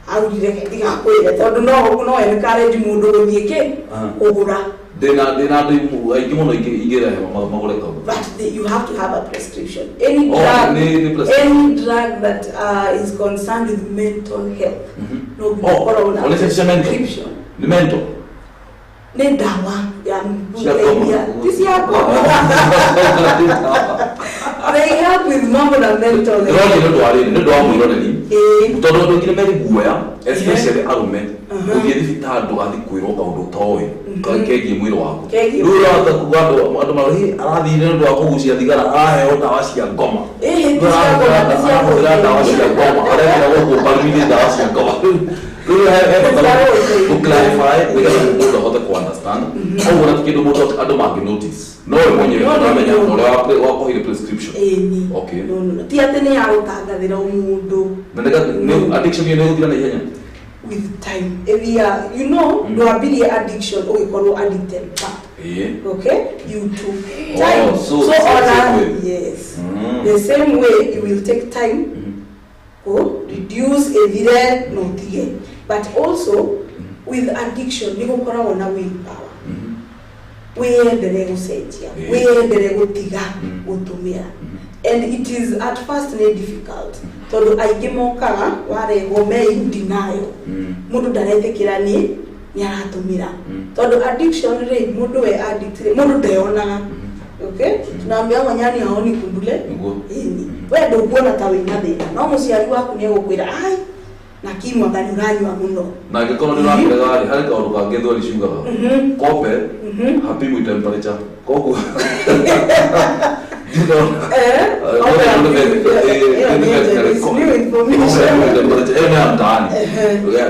Augire ndigakwĩre tondũ no encourage mũndũ gũthiĩ kĩ kũgũra. Ndĩna andũ aingĩ mũno ingĩrehe magũre kau. But you have to have a prescription. Any Oh, drug, ni prescription. any drug that is concerned with mental health, no Oh, ũkorwo na ona cia mental. prescription. Nĩ mental. Nĩ ndawa ya Cia ngoma. gũteithia, ti cia ngoma. They help with mambo na mental health. Ndĩroria nĩ ũndũ wa rĩrĩ, nĩ ũndũ wa mwĩroreri, tondũ andũ aingĩ nĩ marĩ guoya, especially arũme, gũthiĩ thibitarĩ ndũgathiĩ kwĩrwo kaũndũ ũtoĩ kegiĩ mwĩrĩ waku. Kegiĩ. Rĩu ũrahota kuga andũ mara, "Hĩ, arathire nĩ ũndũ wa kũgucia thigara, araheo ndawa cia ngoma." Ĩĩ, ti cia ngoma, ti cia Arahũthĩra ndawa cia ngoma, arekĩra gũkũ mbaru-inĩ ndawa cia ngoma. Rĩu he bata Cia gũteithia. gũ clarify nĩgetha mũndũ ahote kũ understand. Koguo na ti kĩndũ mũndũ andũ mangĩ notice, no we mwenyewe No, no, ũramenya no. ũrĩa wakũheire prescription. Ĩni. No, ti atĩ nĩ ya gũtangathĩra mũndũ. Na nĩ addiction ĩyo nĩ ĩgũthira na ihenya? With time ĩthia, ndwambirie addiction ũgĩkorwo addicted back. Okay, you took time. Oh, so the same ona way. Yes, the same way, it will take time ko reduce, ĩthire no ũtige. But also with addiction nĩ gũkoragwo na willpower, wĩyendere gũcenjia, wĩyendere gũtiga gũtũmĩra. And it is at first nĩ difficult, tondũ aingĩ mokaga warehwo me in denial. Mũndũ ndaretĩkĩra nĩ aratũmĩra, tondũ addiction rĩ, mũndũ we addict rĩ, mũndũ ndeonaga. Okay, tunaambiwa nyani haoni kundule. Ĩni, we ndũkuona ta wĩna thĩna, no mũciari waku nĩ egũkwĩra, "Ai, na kimwanga nĩ ũranyua mũno." Na angĩkorwo nĩ ũrakũrega rĩ, harĩ kaũndũ kangĩ thweri ciugaga, kope hapimwi temperature, koguo Eh, it's new information. Ĩyo nĩ ya mtaani,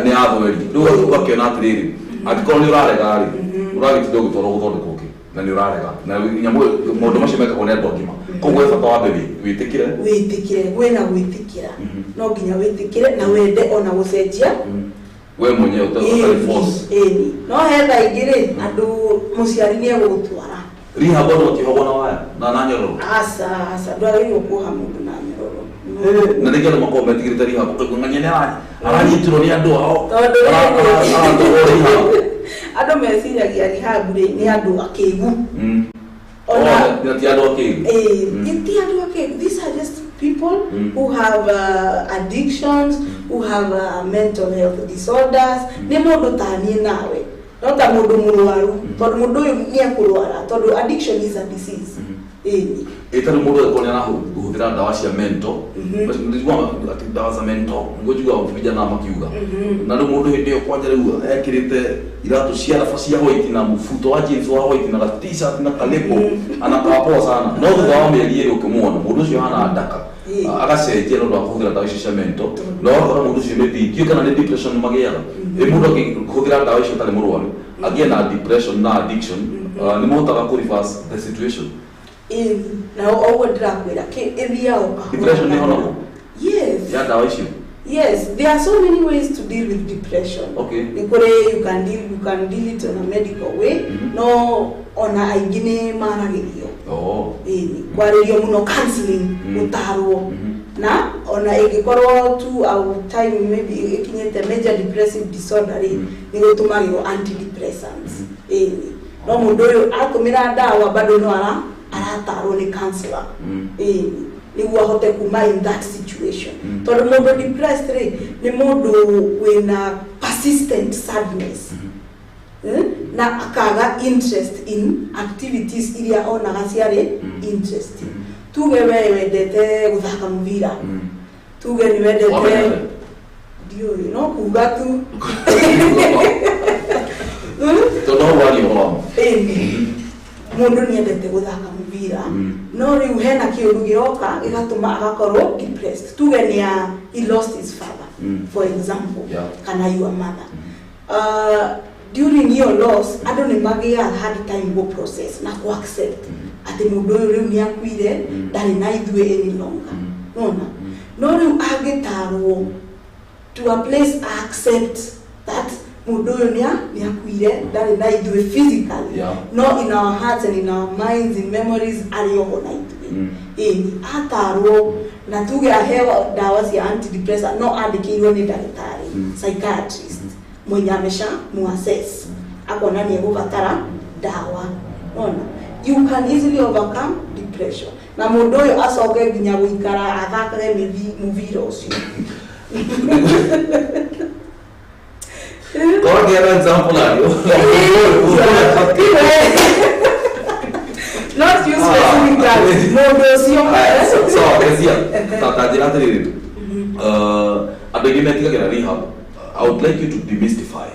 nĩ ya thweri. Rĩu ũgakĩona atĩrĩrĩ, Angĩkorwo nĩ ũrarega rĩ, ũragĩtinda ũgĩtwarwo gũthondekwo kĩ na nĩ ũrarega na nyamũ maũndũ macio mekagwo nĩ andũ agima, koguo he bata wambe wĩtĩkĩre. Wĩtĩkĩre, kwĩna gwĩtĩkĩra. No nginya wĩtĩkĩre na wende ona gũcenjia. We mwenyewe ũtarĩ force. Ĩni, no he thaa ingĩ rĩ, andũ mũciari nĩ egũgũtwara. Rehab andũ makĩohagwo na waya na nyororo? Aca, aca, ndwagĩrĩirwo kuoha mũndũ na nyororo. Na rĩngĩ andũ makoragwo metigĩrĩte rehab, ũkaigua ng'ania nĩ aranyitirwo nĩ andũ ao. Tondũ Aratwarwo rehab. Andũ meciragia rehab rĩ, nĩ andũ akĩgu. Ona na ti andũ akĩgu. Ĩĩ, ti andũ akĩgu. These are just people who have addictions, who have mental health disorders. Nĩ mũndũ ta niĩ nawe, no ta mũndũ mũrwaru, tondũ mũndũ ũyũ nĩ ekũrwara, tondũ addiction is a disease. Ĩni. Ĩtarĩ mũndũ angĩkorwo nĩ arahũthĩra ndawa cia mental, ndiguaga atĩ ndawa za mental nĩguo njiguaga vijana makiuga, na rĩu mũndũ hĩndĩ ĩyo kwanja rĩu ekĩrĩte iratũ cia raba cia white na mũbuto wa jeans wa white na ga T-shirt na kalebo, anakaa poa sana, no thutha wa mĩeri 2 ũkĩmuona mũndũ ũcio ahana ndaka, agacenjia nĩ ũndũ wa kũhũthĩra ndawa icio cia mental, na ũgakora mũndũ ũcio maybe ndiũĩ kana nĩ depression magĩaga. Ĩ mũndũ akĩhũthĩra ndawa icio atarĩ mũrwaru agĩe na depression na addiction, nĩ mũhotaga kũ reverse the situation? Ĩni, na o ũguo ndĩrakwĩra ĩthiaga o kahora. Depression nĩ ĩhonagwo? Yes. Ya ndawa icio? Yes, there are so many ways to deal with depression. Nĩ kũrĩ you can deal it on a medical way, no ona aingĩ nĩ maragĩrio. Ĩni, kwarĩrio mũno, counseling, gũtarwo. Na ona ĩngĩkorwo to our time maybe ĩkinyĩte major depressive disorder rĩ, nĩ gũtũmagĩrwo antidepressants. Ĩni, no mũndũ ũyũ atũmĩra ndawa bado no aratarwo nĩ counselor. Ĩni, nĩguo ahote kuma in that situation, tondũ mũndũ depressed rĩ, nĩ mũndũ wĩna persistent sadness, Na akaga interest in activities iria onaga ciarĩ interesting. Tuge we wendete gũthaka mũbira, tuge nĩ wendete. Wamenyete? Ndiũĩ, no kuga tu. Tondũ hau waria ũhoro wa ma. Ĩni, mũndũ nĩ endete gũthaka mũbira, no rĩu hena kĩũndũ gĩroka gĩgatũma agakorwo depressed. Tuge nĩ a he lost his father, for example, kana your mother. During your loss, andũ nĩ magĩaga hard time go process na ku accept atĩ mũndũ ũyũ rĩu nĩ akuire, ndarĩ na ithuĩ any longer. Nona no rĩu angĩtarwo to a place accept that mũndũ ũyũ nĩ akuire, ndarĩ na ithuĩ physically, no in our hearts and in our minds, in memories, arĩ oho na ithuĩ. Ĩni, atarwo na tuge aheo ndawa cia antidepressant, no andĩkĩirwo nĩ ndagĩtarĩ, psychiatrist mwenye amesha muassess akona nĩ egũbatara ndawa. Nona you can easily overcome depression na mũndũ ũyũ acoke nginya gũikara athakage mũbira ũcio. Korwo ngĩana example ario. Not you specifically, mũndũ ũcio. Sawa, Kezia, ta njĩra atĩrĩrĩ, andũ aingĩ metigagĩra rehab. I would like you to demystify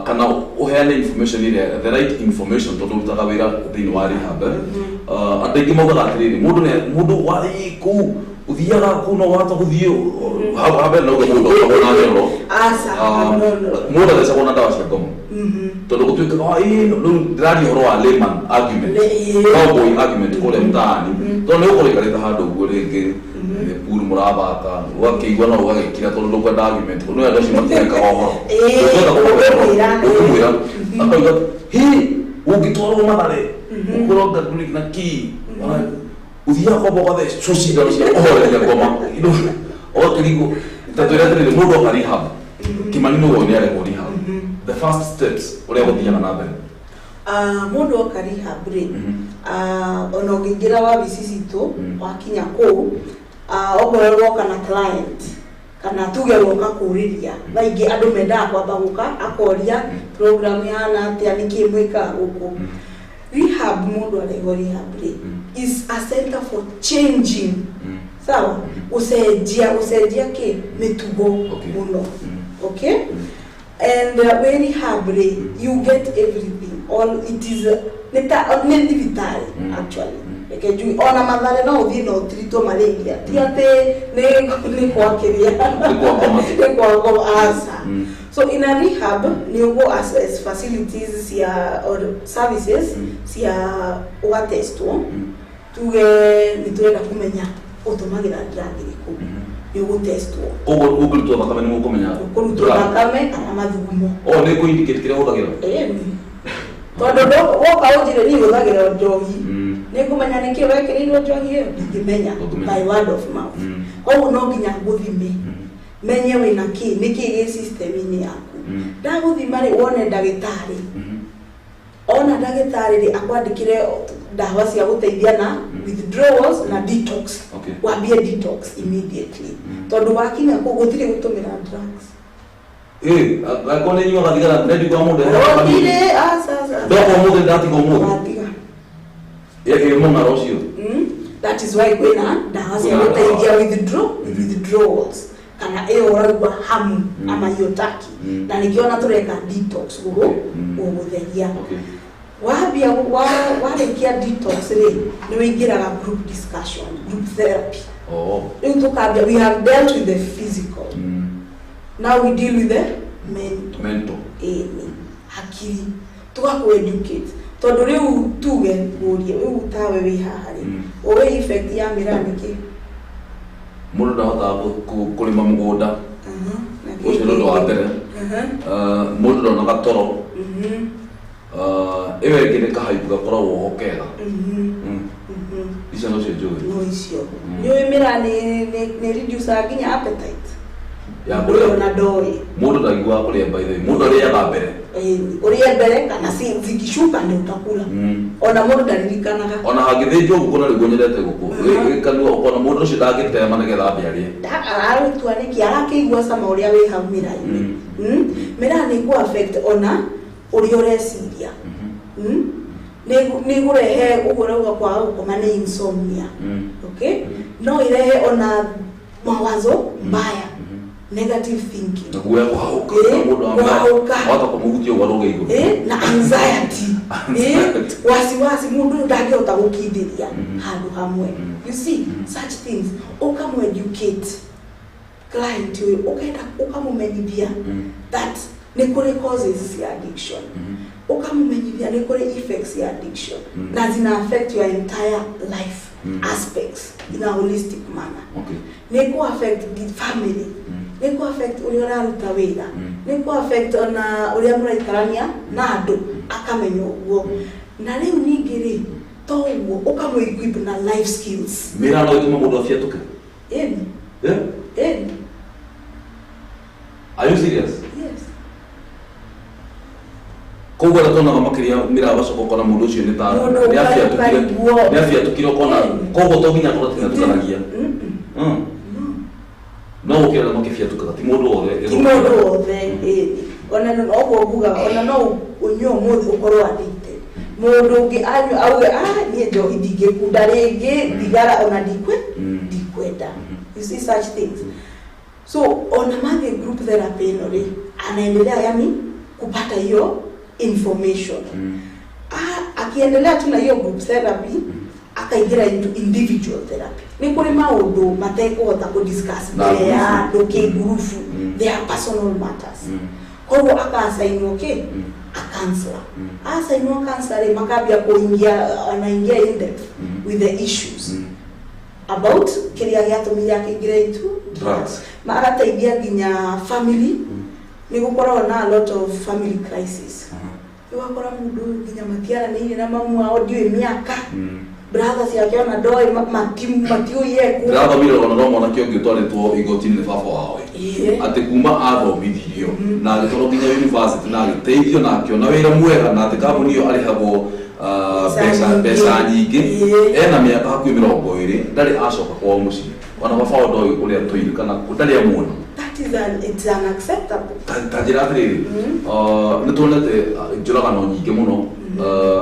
kana ũheane information ĩrĩa the right information, tondũ ũrutaga wĩra thĩinĩ wa rehab, eh? Andũ aingĩ maugaga atĩrĩrĩ, mũndũ nĩ mũndũ wathiĩ kũu, ũthiaga kũu no wahota gũthiĩ hau hambere nauga mũndũ akoragwo na nyororo. Aca. No. Mũndũ athecagwo na ndawa cia ngoma, tondũ gũtuĩkaga "Ah, ĩĩ, rĩu ndĩraria ũhoro wa layman argument, cowboy argument kũrĩa mtaani, tondũ nĩ ũgũkorwo ũikarĩte handũ ũguo, rĩngĩ nĩ pool mũrathaka, ũgakĩigua no ũgagĩkira tondũ ndũkwenda argument, no andũ acio matirekaga ũhoro. Ndũkwenda kũmwĩra ũhoro. Ũkũmwĩra. Ũkũmwĩra akauga hi ũngĩtwarwo Mathare ũkorwo ngaguri na kii ũthiaga kwamba ũgathecwo cindano cia kũhoreria ngoma, ũgakĩrigwo. Ta twĩre atĩrĩrĩ, mũndũ oka rehab, Kimani nĩwe nĩ arehwo rehab, the first steps ũrĩa gũthiaga na mbere? Ah, mũndũ oka rehab rĩ, ah, ona ũngĩingĩra wabici citũ, wakinya kũu, ah, okorwo woka na client kana tuge woka kũrĩria, thaa ingĩ andũ mendaga kwamba gũka akoria program ihana atĩa, nĩkĩ mwĩkaga gũkũ rehab. Mũndũ arehwo rehab rĩ, is a center for changing, sawa, ũcenjia kĩ mĩtugo mũno. Okay, and wĩ rehab rĩ, you get everything, all it is nĩ ta nĩ thibitarĩ. Actually, reke njuge ona Mathare no ũthiĩ na ũtiritwo malaria, ti atĩ nĩ gwakĩria. Nĩ kwa ngoma. Nĩ kwa ngoma, aca. So in a rehab nĩ ũguo access facilities cia or services cia ũgatestwo, tuge nĩ tũrenda kũmenya ũtũmagĩra drug ĩrĩkũ, nĩ ũgũtestwo. Koguo ũngĩrutwo thakame nĩ mũkũmenya? Kũrutwo thakame kana mathugumo. O nĩ kũ indicate kĩrĩa ũhũthagĩra? Ĩni, tondũ woka ũnjĩre niĩ hũthagĩra njohi, nĩ ngũmenya nĩkĩ wekĩrĩirwo njohi ĩyo? Ndingĩmenya. Ndũngĩmenya. By word of mouth. Koguo no nginya ngũthime, menye wĩna kĩ, nĩkĩ gĩ system-inĩ yaku. Ndagũthima rĩ, wone ndagĩtarĩ. Ona ndagĩtarĩ rĩ, akwandĩkĩre ndawa cia gũteithia na withdrawals na detox. Wambie detox immediately, tondũ wakinya kũu gũtirĩ gũtũmĩra drugs. Eh, angĩkorwo nĩ nyuaga thigara, ndendigua mũndũ eheaga hanini. Gũtirĩ, aca, aca. Ndoka ũmũthĩ, ndatiga ũmũthĩ. Watiga. Ĩ mũng'aro ũcio. That is why kwĩna ndawa cia Kwĩna gũteithia ndawa. Withdrawals kana ĩyo ũraigua hamu ama hiyo taki. Na nĩkĩo ona tũreka detox gũgũ gũgũtheria. Wambia warĩkia detox rĩ, nĩ wĩingĩraga group discussion, group therapy. Rĩu tũkambia, we have dealt with the physical, now we deal with the mental. Mental. Ĩni, hakiri tũgakũ educate, tondũ rĩu tuge ngũrie, rĩu tawe wĩ haha rĩ, ũĩ effect ya mĩraa nĩkĩ? Mũndũ ndahotaga kũrĩma mũgũnda. Na kĩ Ũcio nĩ ũndũ wa kĩngĩ? mbere. Mũndũ ndonaga toro. Ĩyo ĩngĩ nĩ kahaibu gakoragwo ho kega. Icio nocio njũĩ. No icio nĩ ũĩ mĩraa nĩ reduce nginya appetite Ya ũyũ kũrĩa. na ndoĩ. Mũndũ ndaiguaga kũrĩa, by the way mũndũ arĩaga mbere. Ĩni, ũrĩe mbere kana zikishuka nĩ utakula. Ona mũndũ ndaririkanaga. Ona hangĩthĩnjwo ngũkũ, na nĩguo nyendete ngũkũ. Ĩ kanua ũkona mũndũ ũcio ndangĩtema nĩgetha ambe arĩe. Aragĩtua nĩkĩ arakĩigua cama ũrĩa wĩ hau mĩraa-inĩ. Mĩraa nĩ kũ affect ona ũrĩa ũreciria. Nĩ ĩgũrehe ũguo ũrauga kwaga gũkoma, nĩ insomnia. Okay, no irehe ona mawazo mbaya, negative thinking. Na guoya, kũhahũka. Mũndũ Kũhahũka. wahota kũmũhutia ũguo arũge igũrũ. Na anxiety. Anxiety. Wasiwasi, mũndũ ũyũ ndangĩhota gũkindĩria handũ hamwe. You see such things, ũkamũ-educate client ũyũ, ũkenda ũkamũmenyithia that nĩ kũrĩ causes cia addiction, ũkamũmenyithia nĩ kũrĩ effects cia addiction na zina affect your entire life aspects in a holistic manner. Nĩ kũ affect the family, nĩ kũ affect ũrĩa ũraruta wĩra, nĩ kũ affect ona ũrĩa mũraikarania na andũ, akamenya ũguo. Na rĩu ningĩ rĩ, to ũguo, ũkamũ equip na life skills. Mĩraa no ĩtũme mũndũ abiatũke? Ĩni. Yeah? Ĩni. Are you serious? Yes. Koguo arĩa tuonaga makĩria mĩraa gacoka ũkona mũndũ ũcio nĩ ta Mũndũ nĩ abiatũkire. ũkarigwo. Nĩ abiatũkire ũkona. Koguo to nginya akorwo atinatukanagia. No gũkĩra arĩa makĩbiatũkaga, ti mũndũ wothe. Ti mũndũ wothe, ĩni. Ona no ũguo ngugaga, ona no ũnyue ũmũthĩ ũkorwo addicted, mũndũ ũngĩ anyua auge, "Ah, niĩ njohi ndingĩkunda rĩngĩ, thigara ona ndikwe ndikwenda." You see such things. So ona mathiĩ group therapy ĩno rĩ, anaendelea yani kupata hiyo information. Ah, akiendelea tu na hiyo group therapy, akaingĩra into individual therapy. Nĩ kũrĩ maũndũ matekũhota kũdiscuss Na mbere ya ngurubu. andũ kĩngurubu. They are personal matters. Koguo akaasainwo kĩ a counselor. Asainwo counselor rĩ, makambia kũingia, anaingia in depth with the issues about kĩrĩa gĩatũmire akĩingĩra into drugs. Magateithia nginya family. Nĩ gũkoragwo na a lot of family crisis. Ũgakora mũndũ ũyũ nginya matiaranĩirie na mamu wao ndiũĩ mĩaka, brother ciake ona ndoĩ matiũĩ eku. Ndĩrathomire rũgano rwa mwanake ũngĩ ũtwarĩtwo igoti-inĩ nĩ baba wao atĩ kuma athomithirio na agĩtwarwo nginya university na agĩteithio na akĩona wĩra mwega na atĩ kambuni ĩyo arĩhagwo mbeca mbeca mbeca nyingĩ. nyingĩ. Ena mĩaka hakuhĩ 20, ndarĩ acoka kwao mũciĩ, ona baba wao ndoĩ ũrĩa tũire kana ndarĩ amuona. That is an, it's unacceptable. Ta njĩra atĩrĩrĩ, nĩ tuonete njũragano nyingĩ mũno.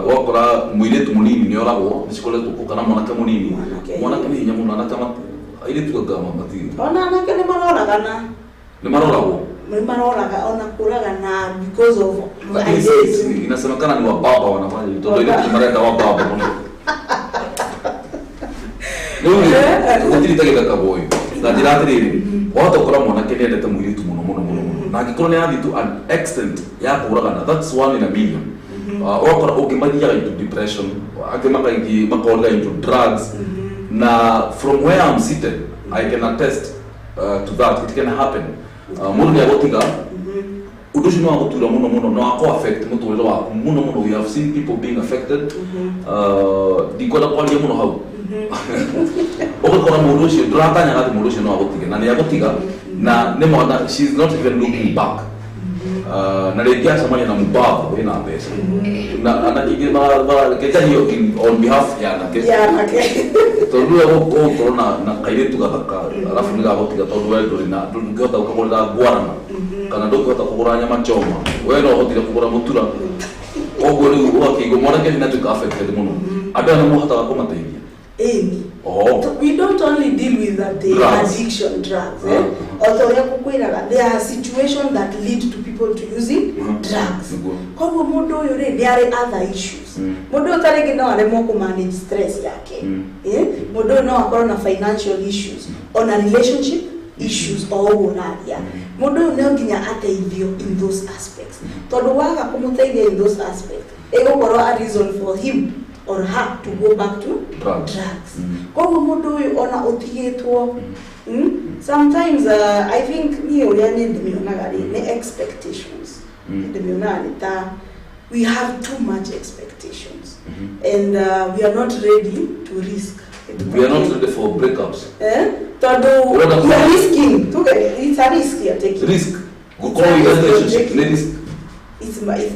Wakora mũirĩtu mũnini nĩ oragwo, nĩ cikoretwo kuo, kana mwanake mũnini. Mwanake. Mwanake nĩ hinya mũno, anake airĩtu anga matirĩ. Ona anake nĩ maroragana. Nĩ maroragwo. Nĩ maroraga, ona kũragana because of Lakini ideas. Inasemekana ni wababa wanafanya hivyo, tondũ airĩtu nĩ marenda wababa mũno. Rĩu rĩ, gũtirĩ ta gĩthaka boy. Na njĩra atĩrĩrĩ, wahota gũkora mwanake nĩ endete mũirĩtu mũno mũno mũno mũno. Na angĩkorwo nĩ yathiĩ to an extent ya kũragana, that's one in a million. Ũgakora ũngĩ mathiaga into depression, angĩ makaingĩ makorera into drugs. Na from where I'm seated, I can attest to that it can happen. Mũndũ nĩ agũtiga, ũndũ ũcio nĩ wa gũtura mũno mũno na wa kũ affect mũtũrĩre waku mũno mũno. We have seen people being affected. Ndikwenda kwaria mũno hau. Ũgakora mũndũ ũcio ndũratanyaga atĩ mũndũ ũcio no agũtige, na nĩ agũtiga, na nĩ mwana, she is not even looking back. Na rĩngĩ acemania na mũbaba wĩna mbeca na anake ingĩ makenjario on behalf ya anake. Ya anake. Tondũ rĩrĩa ũgũkorwo na kairĩtu gathaka, arabu nĩ gagũtiga tondũ we ndũrĩ na, ndũngĩhota gũkagũrĩra ngwarana kana ndũngĩhota kũgũra nyama choma, we no ũhotire kũgũra mũtura. Koguo rĩu ũgakĩigua mwanake nĩ atuĩka affected mũno. Andũ aya nĩ mũhotaga kũmateithia? Ĩni. Oh. We don't only deal with the Drugs. Addiction, drugs, eh? O ta ũrĩa ngũkwĩraga, there are situations that lead to people to using drugs. Koguo mũndũ ũyũ rĩ, nĩ arĩ other issues. Mũndũ ũyũ ta rĩngĩ no aremwo kũ manage stress yake. Eh? Mũndũ ũyũ no akorwo na financial issues, ona relationship issues, o ũguo ũraria. Mũndũ ũyũ no nginya ateithio in those aspects, tondũ waga kũmũteithia in those aspects, ĩgũkorwo a reason for him or her to go back to Drugs. Drugs. Koguo mũndũ ũyũ ona ũtigĩtwo, Sometimes I think niĩ ũrĩa niĩ ndĩmĩonaga rĩ, nĩ expectations. Ndĩmĩonaga nĩ ta we have too much expectations and we are not ready to risk. We are not ready for breakups. Eh? Tondũ Ũrenda you are risking. Tuge, it's a risk you are taking. Risk gũkorwo in a relationship nĩ risk?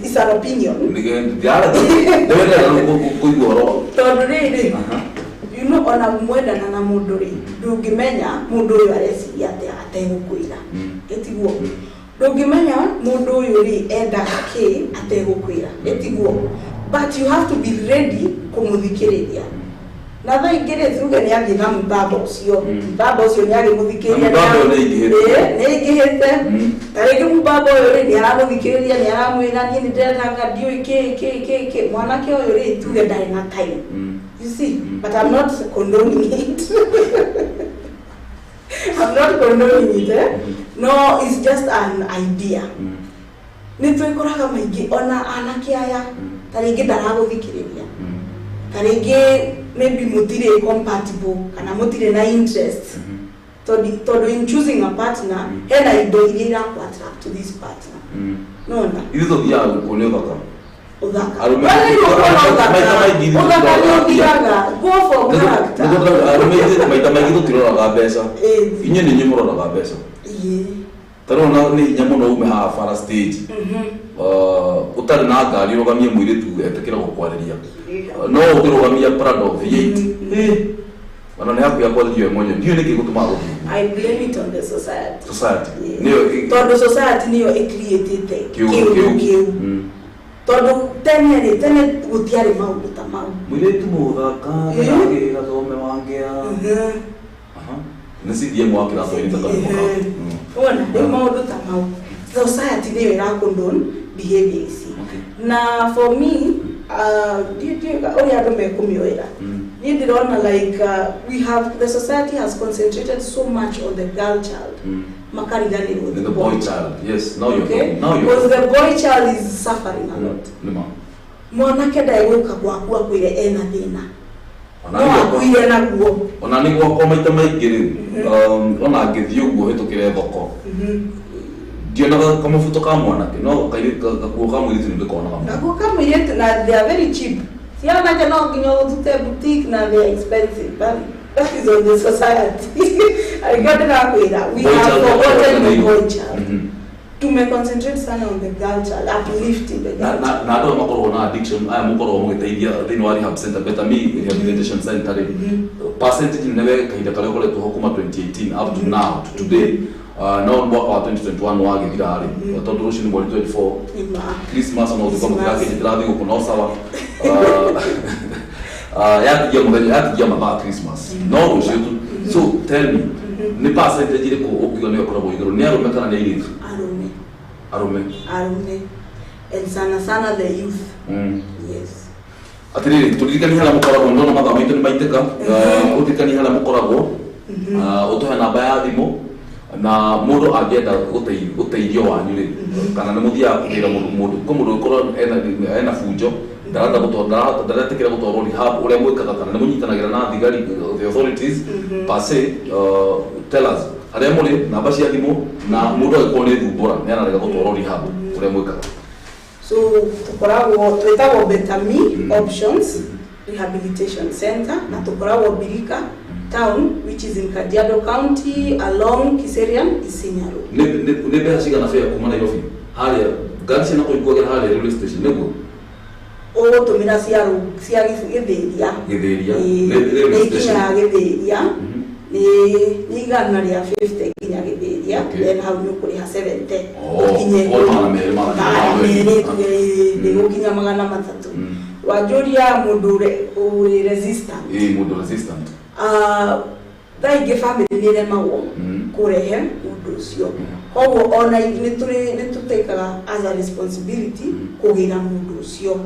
It's an opinion. Ndĩwendera kũigua ũhoro. Tondũ rĩrĩ, ona mwendana na mũndũ rĩ, ndũngĩmenya mũndũ ũyũ areciria atĩa ategũkwĩra. Ĩtiguo? Ndũngĩmenya mũndũ ũyũ rĩ, endaga kĩ ategũkwĩra. Ĩtiguo? But you have to be ready kũmũthikĩrĩria. Na thaa ingĩ rĩ, tuge nĩ athiĩ na mũbaba ũcio. Mũbaba ũcio nĩ agĩmũthikĩrĩria. Na mũbaba ũyũ nĩ aingĩhĩte. Ĩĩ, nĩ aingĩhĩte. Ta rĩngĩ mũbaba ũyũ rĩ, nĩ aramũthikĩrĩria, nĩ aramwĩra, niĩ nĩ ndĩrenda ndiũĩ kĩ kĩ kĩ kĩ. Mwanake ũyũ rĩ, tuge ndarĩ na time. You see, but I'm not condoning it. I'm not condoning it, eh? No, it's just an idea. Nĩ twĩkoraga maingĩ ona anake aya, ta rĩngĩ ndaragũthikĩrĩria, ta rĩngĩ maybe mũtirĩ compatible kana mũtirĩ na interest, tondũ in choosing a partner, hena indo iria irakũ attract to this partner. Nona? Ithuĩ tũthiaga kuonio ũthaka. Ũthaka. Arũme- Wagĩrĩirwo kuona ũthaka. Maita maingĩ ithuĩ Ũthaka nĩ tũroraga mbia. ũthiraga. Go for character. Arũme ithuĩ maita maingĩ tũtiroraga mbeca. Inyuĩ nĩ inyuĩ mũroraga mbeca. Ta rĩu ona nĩ hinya mũno ume haha bara stage ũtarĩ na ngari, ũrũgamie mũirĩtu etĩkĩre gũkwarĩria. No ũngĩrũgamia Prado V8, ona nĩ hakuhĩ akwarĩria we mwenyewe. Ndiũĩ nĩkĩ gũtũmaga gũthiĩ. I blame it on the society. Society Yeah. nĩyo Tondũ society nĩyo ĩcreatĩte kĩũndũ kĩũndũ kĩu. kĩu. Tondũ tene rĩ, tene gũtiarĩ maũndũ ta mau. Mũirĩtu mũthaka nĩagĩra thome wangĩa. Aha. Nĩ CDM wa kĩratho ta karĩmũ. Wona rĩu maũndũ ta mau, society nĩyo ĩra condone behavior ici. Na for me, ndiũĩ ũrĩa andũ mekũmĩoera. Niĩ ndĩrona like we have, the society has concentrated so much on the girl child, makariganĩrwo The boy child, yes, now you're Okay? talking. Now you're Because the boy child is suffering a lot. Nĩma. Mwanake ndegũka gwaku akwĩre ena thĩna, Ona no nĩ gwakwa, akuire naguo. Ona nĩ gwakwa maita maingĩ rĩu, ona ngĩthiĩ ũguo hĩtũkĩre thoko, ndionaga kamũbuto ka mwanake, no gakuo ka mũirĩtu nĩ ndĩkonaga mũno. Gakuo ka mũirĩtu, na they are very cheap. Si anake no nginya ũtute boutique, na they are expensive, but that is on the society. Arĩkĩo ndĩrakwĩra, we Boy have child. forgotten the boy child. Tumeconcentrate sana on the girl child, uplifting the Na girl na child. Na andũ aya makoragwo na addiction aya mũkoragwo mũgĩteithia thĩinĩ wa rehab center, Better Me Rehabilitation Center rĩ, percentage nene we kahinda karĩa ũkoretwo ho kuma 2018 up to now, to today, no mwaka wa 2021 wagĩthira rĩ, tondũ rũciũ nĩ mweri 24. Ima. Christmas ona ũtuĩka Christmas. mũtirakĩnjĩtĩra thigũkũ, no sawa. Yatigia mũthenya, yatigia mathaa Christmas, no rũciũ tu. So tell me, nĩ percentage ĩrĩkũ ũngiuga nĩyo ĩkoragwo igũrũ, nĩ arũme kana nĩ airĩtu? Arũme. Arũme. Arũme, and sana sana the youth. Yes. Atirĩrĩ, tũririkanie harĩa mũkoragwo, ndona mathaa maitũ nĩ maitĩka. Ũririkanie harĩa mũkoragwo, ũtũhe namba ya thimũ. Na mũndũ angĩenda ũteithio wanyu rĩ, kana nĩ mũthiaga kũgĩra mũndũ kwĩ mũndũ ũngĩkorwo ena bunjo, ndarenda ndaretĩkĩra gũtwarwo rehab, ũrĩa mwĩkaga, kana nĩ mũnyitanagĩra na thigari, the authorities per se? Tell us harĩa mũrĩ, namba cia thimũ, na mũndũ angĩkorwo nĩ thumbũra nĩ ararega gũtwarwo rehab, ũrĩa mwĩkaga. So tukoragwo, twĩtagwo Better Me Options Rehabilitation Center, na tukoragwo Birika town, which is in Kajiado County, along Kiserian Isinya Road. Nĩ mbeca cigana fare kuma Nairobi harĩa ngari cia nakũu ikuagĩra harĩa railway station, nĩguo? Ũgũtũmĩra cia Gĩthĩria. Gĩthĩria. Ĩĩ, Railway nĩ station. ikinyaga Gĩthĩria, nĩ 150 nginya Gĩthĩria. Then hau nĩ ũkũrĩha 70 Oh, ũkinye. oh, 200, 200, 200. Tuge nĩ gũkinya 300. Wanjũria mũndũ ũrĩ resistant. Ĩĩ, mũndũ resistant. Ah, thaa ingĩ family nĩ ĩremagwo kũrehe mũndũ ũcio, koguo ona nĩ tũtĩkaga as a responsibility kũgĩra mũndũ ũcio.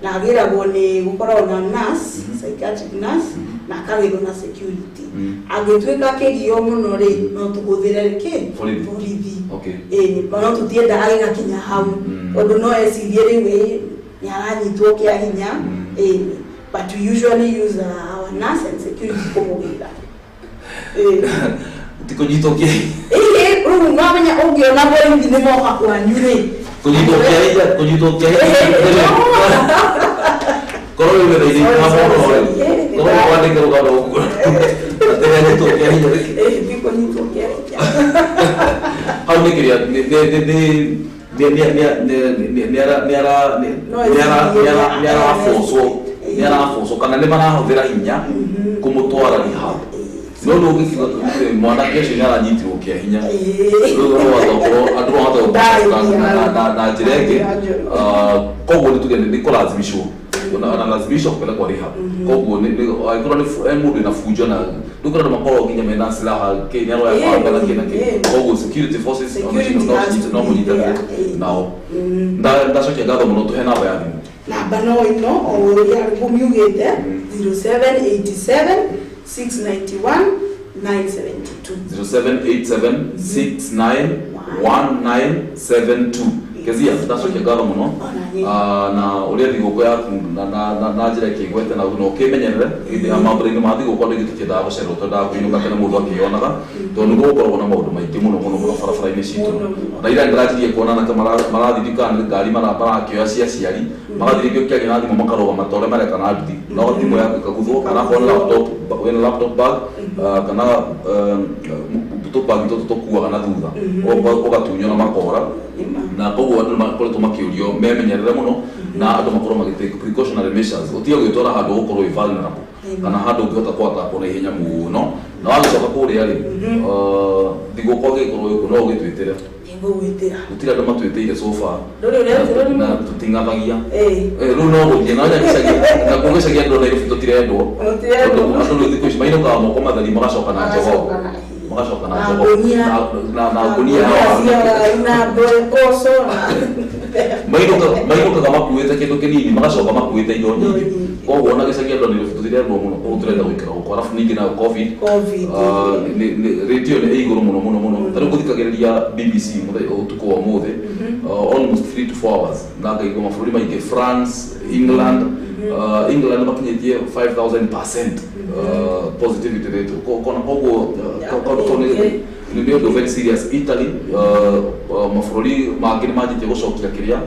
Na agĩragwo nĩ gũkoragwo na nurse, psychiatric nurse, na akagĩrwo na security. Angĩtuĩka kĩgio mũno rĩ, no tũhũthĩre kĩ? Borithi. Borithi. Ĩĩ, no tũtienda agĩgakinya hau, tondũ no ecirie rĩu ĩ nĩ aranyitwo kĩa hinya. Ĩĩ, but we usually use our nurse and security kũmũgĩra. Ĩĩ. Ti kũnyitwo kĩa Ĩĩ, rĩu nwamenya ũngĩona borithi nĩ moka kwanyu rĩ. Kũnyitwo kĩa hinya, kũnyitwo kĩa hinya, korwo rĩu wĩra-inĩ. Sorry, Ha sorry, mũno rĩ, sorry. korwo wandĩke rũgano ũguo atĩ anyitwo kĩa hinya. Ĩĩ, ti kũnyitwo kĩa hinya. Hau nĩ kĩrĩa nĩ nĩ nĩ nĩ nĩ nĩ nĩ nĩ ara nĩ ara nĩ ara nĩ ara nĩ arabocwo, nĩ arabocwo kana nĩ marahũthĩra hinya kũmũtwara rehab, no nĩ ũngĩkiuga mwanake ũcio nĩ aranyitirwo kĩa hinya. Rĩu no wahota gũkorwo andũ no wahota gũkorwo na njĩra ĩngĩ. Ah, koguo nĩ tuge nĩ kũlazimishwo, analazimishwa kupelekwa rehab. Koguo angĩkorwo nĩ mũndũ ena bunjo na rĩu kũrĩ andũ makoragwo nginya mena silaha kĩ nĩ aroya banga na kĩ na kĩ. Koguo security forces Security no has to no be mũnyitanĩre there. nao. Ndacokia ngatho mũno, tũhe namba ya thimũ. Namba no ĩno o ũrĩa ngũmiugĩte, 0787 691 972. 0787691972. Kezia, ndacokia ngatho mũno. Ona niĩ. Ah, na ũrĩa thigũkũ yaku na njĩra ĩkĩgwete na ũkĩmenyerere hĩndĩ ya mambũra-inĩ ma thigũkũ. Andũ aingĩ tũtiendaga gũcererwo, twendaga kũinũka tene mũndũ akĩyonaga, tondũ nĩ gũkoragwo na maũndũ maingĩ mũno mũno mũno barabara-inĩ citũ. Mũno, mũno. Na ira ndĩranjirie kuona anake marathiĩ nduka, ngari marakĩoya cia aciari, magathiĩ rĩngĩ ũkĩaria na thimũ makarũgama ta ũrĩa mareka na nduthi, no thimũ yaku ĩkaguthwo, kana akorwo nĩ laptop, wĩna laptop bag, kana tũbagi tũtũ tũkuaga na thutha, ũgatunywo na makora. Na koguo andũ makoretwo makĩũrio memenyerere mũno na andũ makorwo magĩtake precautionary measures, ũtige gwĩtwara handũ ũgũkorwo wĩ vulnerable kana handũ ũngĩhota kwatakwo na ihenya mũno. Na wagĩcoka kũrĩa rĩ, thigũkũ angĩkorwo ĩkuo no ũgĩtwĩtĩre. Nĩngũgwĩtĩra. Gũtirĩ andũ matwĩtĩire so far. Ndũrĩ ũretĩrwo nĩ Na mũndũ? tũting'athagia. Ĩĩ. Rĩu no gũthiĩ na gĩcagi, na kũu gĩcagi andũ a Nairobi tũtirendwo. Mũtirendwo. Tondũ andũ rĩu thikũ ici mainũkaga moko matheri, magacoka na njogoo. Magacoka na Magacoka na na njogoo. ngũnia. Na ngũnia ya waru. Cia waru na mboco na Mainũkaga makuĩte kĩndũ kĩnini, magacoka makuĩte indo nyingĩ. Nyingĩ. Koguo ona gĩcagi andũ a Nairobi tũtirendwo mũno, koguo tũrenda gũikara gũkũ. Arabu ningĩ nayo COVID. COVID. Ah, radio nĩ ĩ igũrũ mũno mũno mũno. Ta rĩu ngũthikagĩrĩria BBC ũtukũ wa ũmũthĩ, almost 3 to 4 hours, na ngaigua mabũrũri maingĩ, France, England, England makinyĩtie 5000% positivity rate. Koguo nĩ ũndũ very serious. Italy, mabũrũri mangĩ nĩ manjĩtie gũcokia kĩrĩa,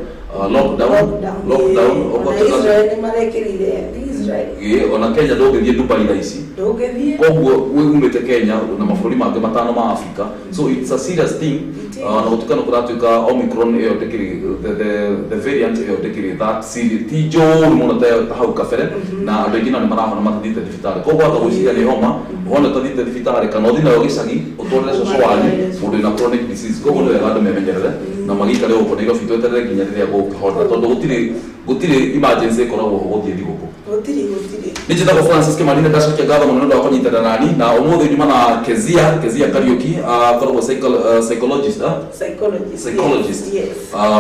lockdown. Lockdown. Lockdown. Ona Israel nĩ marekĩrire, Israel. Ĩĩ, ona Kenya ndũngĩthiĩ Dubai thaa ici. Ndũngĩthiĩ. Koguo wĩ umĩte Kenya na mabũrũri mangĩ matano ma Africa, so it's a serious thing. It is. Na gũtuĩka nĩ kũratuĩka Omicron ĩyo ndĩkĩrĩ the variant ĩyo ndĩkĩrĩ that serious, ti njũru mũno ta hau kabere, na andũ aingĩ nao nĩ marahona matathiĩte thibitarĩ. Koguo wahota gwĩciria nĩ homa, wona ũtathiĩte thibitarĩ, kana ũthiĩ nayo gĩcagi ũtwarĩre cũcũ wanyu mũndũ wĩna chronic disease. Koguo nĩ wega andũ memenyerere na magĩikare gũkũ Nairobi, tweterere nginya rĩrĩa gũkĩhona, tondũ gũtirĩ emergency ĩkoragwo ho gũthiĩ thigũkũ. Gũtirĩ, gũtirĩ. Nĩ njĩtagwo Francis Kimani, nĩ ndacokia ngatho mũno nĩ ũndũ wa kũnyitana nani, na ũmũthĩ nyuma na Kezia Kariuki, akoragwo psychologist, Psychologist. Psychologist. Yes.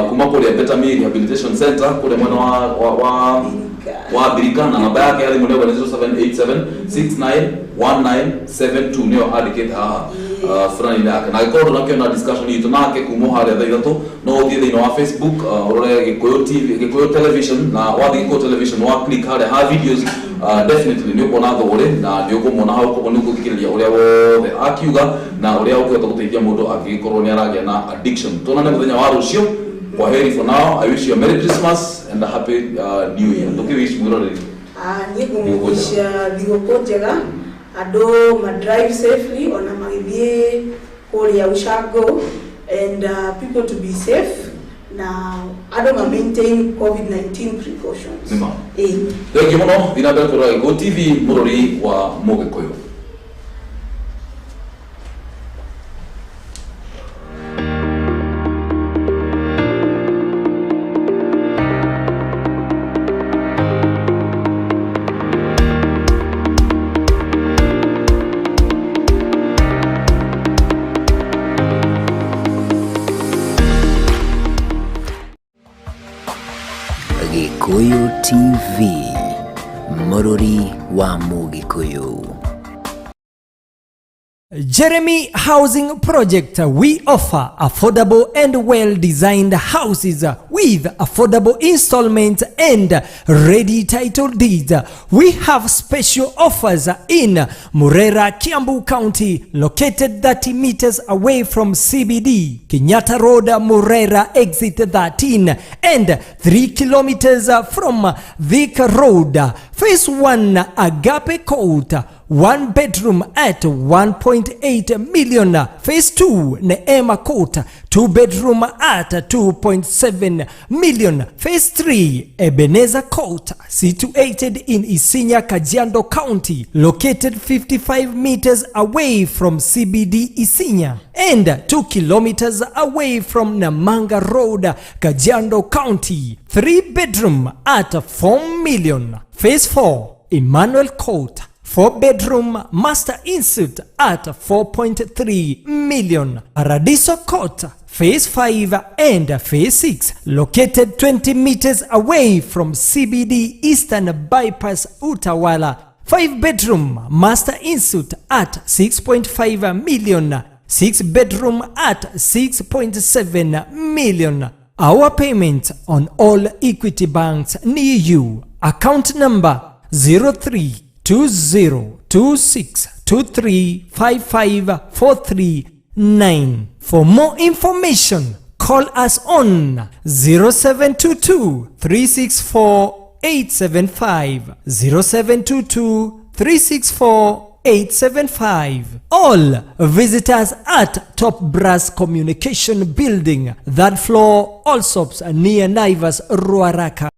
Kuma kũrĩa Better Me Rehabilitation Center kũrĩa mwena wa Birika. Wa Birika, na namba yake ya thimũ nĩ 0787 691972, nĩyo andĩkĩte haha. Fulani nake na angĩkorwo ndũnakĩona discussion itũ nake kuma harĩa thaa 3, no ũthiĩ thĩinĩ wa Facebook, ũrore Gĩkũyũ TV, Gĩkũyũ Television, na wathiĩ Gĩkũyũ Television wa click harĩa ha videos, definitely nĩ ũkuona Thũgũrĩ na nĩ ũkũmuona hau. Koguo nĩ ũgũthikĩrĩria ũrĩa wothe akiuga na ũrĩa ũkũhota gũteithia mũndũ angĩgĩkorwo nĩ aragĩa na addiction. Tuonane mũthenya wa rũciũ. Kwa heri for now. I wish you a Merry Christmas and a Happy New Year. Ndũkĩwish mwĩroreri. Ah, niĩ ngũmũwicia thigũkũ njega, andũ ma drive safely ona magĩthiĩ kũrĩa ushago, and people to be safe na andũ ma maintain COVID-19 precautions. Nĩma. Ĩĩ. Thengiũ mũno. Thiĩ na mbere kũrora Gĩkũyũ TV, mũrori wa Mũgĩkũyũ. Gikuyu TV, mũrũri wa Mũgĩkũyũ. Jeremy Housing Project. We offer affordable and well-designed houses with affordable installments and ready title deeds. We have special offers in Murera, Kiambu County, located 30 meters away from CBD, Kenyatta Road, Murera, exit 13, and 3 kilometers from Thika Road. Phase 1, Agape Court, one bedroom at 1.8 million. Phase 2, Neema Court, two bedroom at 2.7 million. Phase 3, Ebenezer Court, situated in Isinya, Kajiado County, located 55 meters away from CBD Isinya and 2 kilometers away from Namanga Road, Kajiado County. 3 bedroom at 4 million. Phase 4, Emmanuel Court, 4 bedroom master ensuite at 4.3 million. Paradiso Court, Phase 5 and Phase 6, located 20 meters away from CBD Eastern Bypass Utawala. 5 bedroom master ensuite at 6.5 million. 6 bedroom at 6.7 million. Our payment on all Equity banks near you. Account number 032026235543. For more information, call us on 0722 364 875, 0722 364 875. All visitors at Top Brass Communication Building, third floor, Allsops, near Naivas, Ruaraka.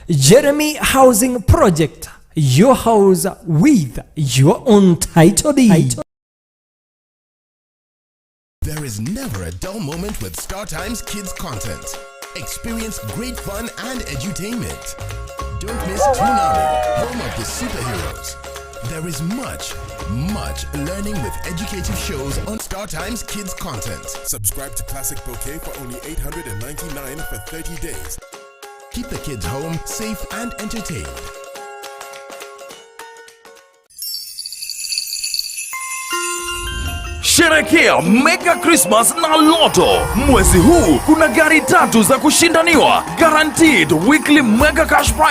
Jeremy Housing Project, your house with your own title deed. There is never a dull moment with StarTimes Kids content. Experience great fun and edutainment. Don't miss Toonami, home of the superheroes. There is much, much learning with educative shows on StarTimes Kids content. Subscribe to Classic Bouquet for only 899 for 30 days. Keep the kids home, safe and entertained. Sherekea Mega Christmas na Lotto. Mwezi huu kuna gari tatu za kushindaniwa. Guaranteed weekly mega cash prize.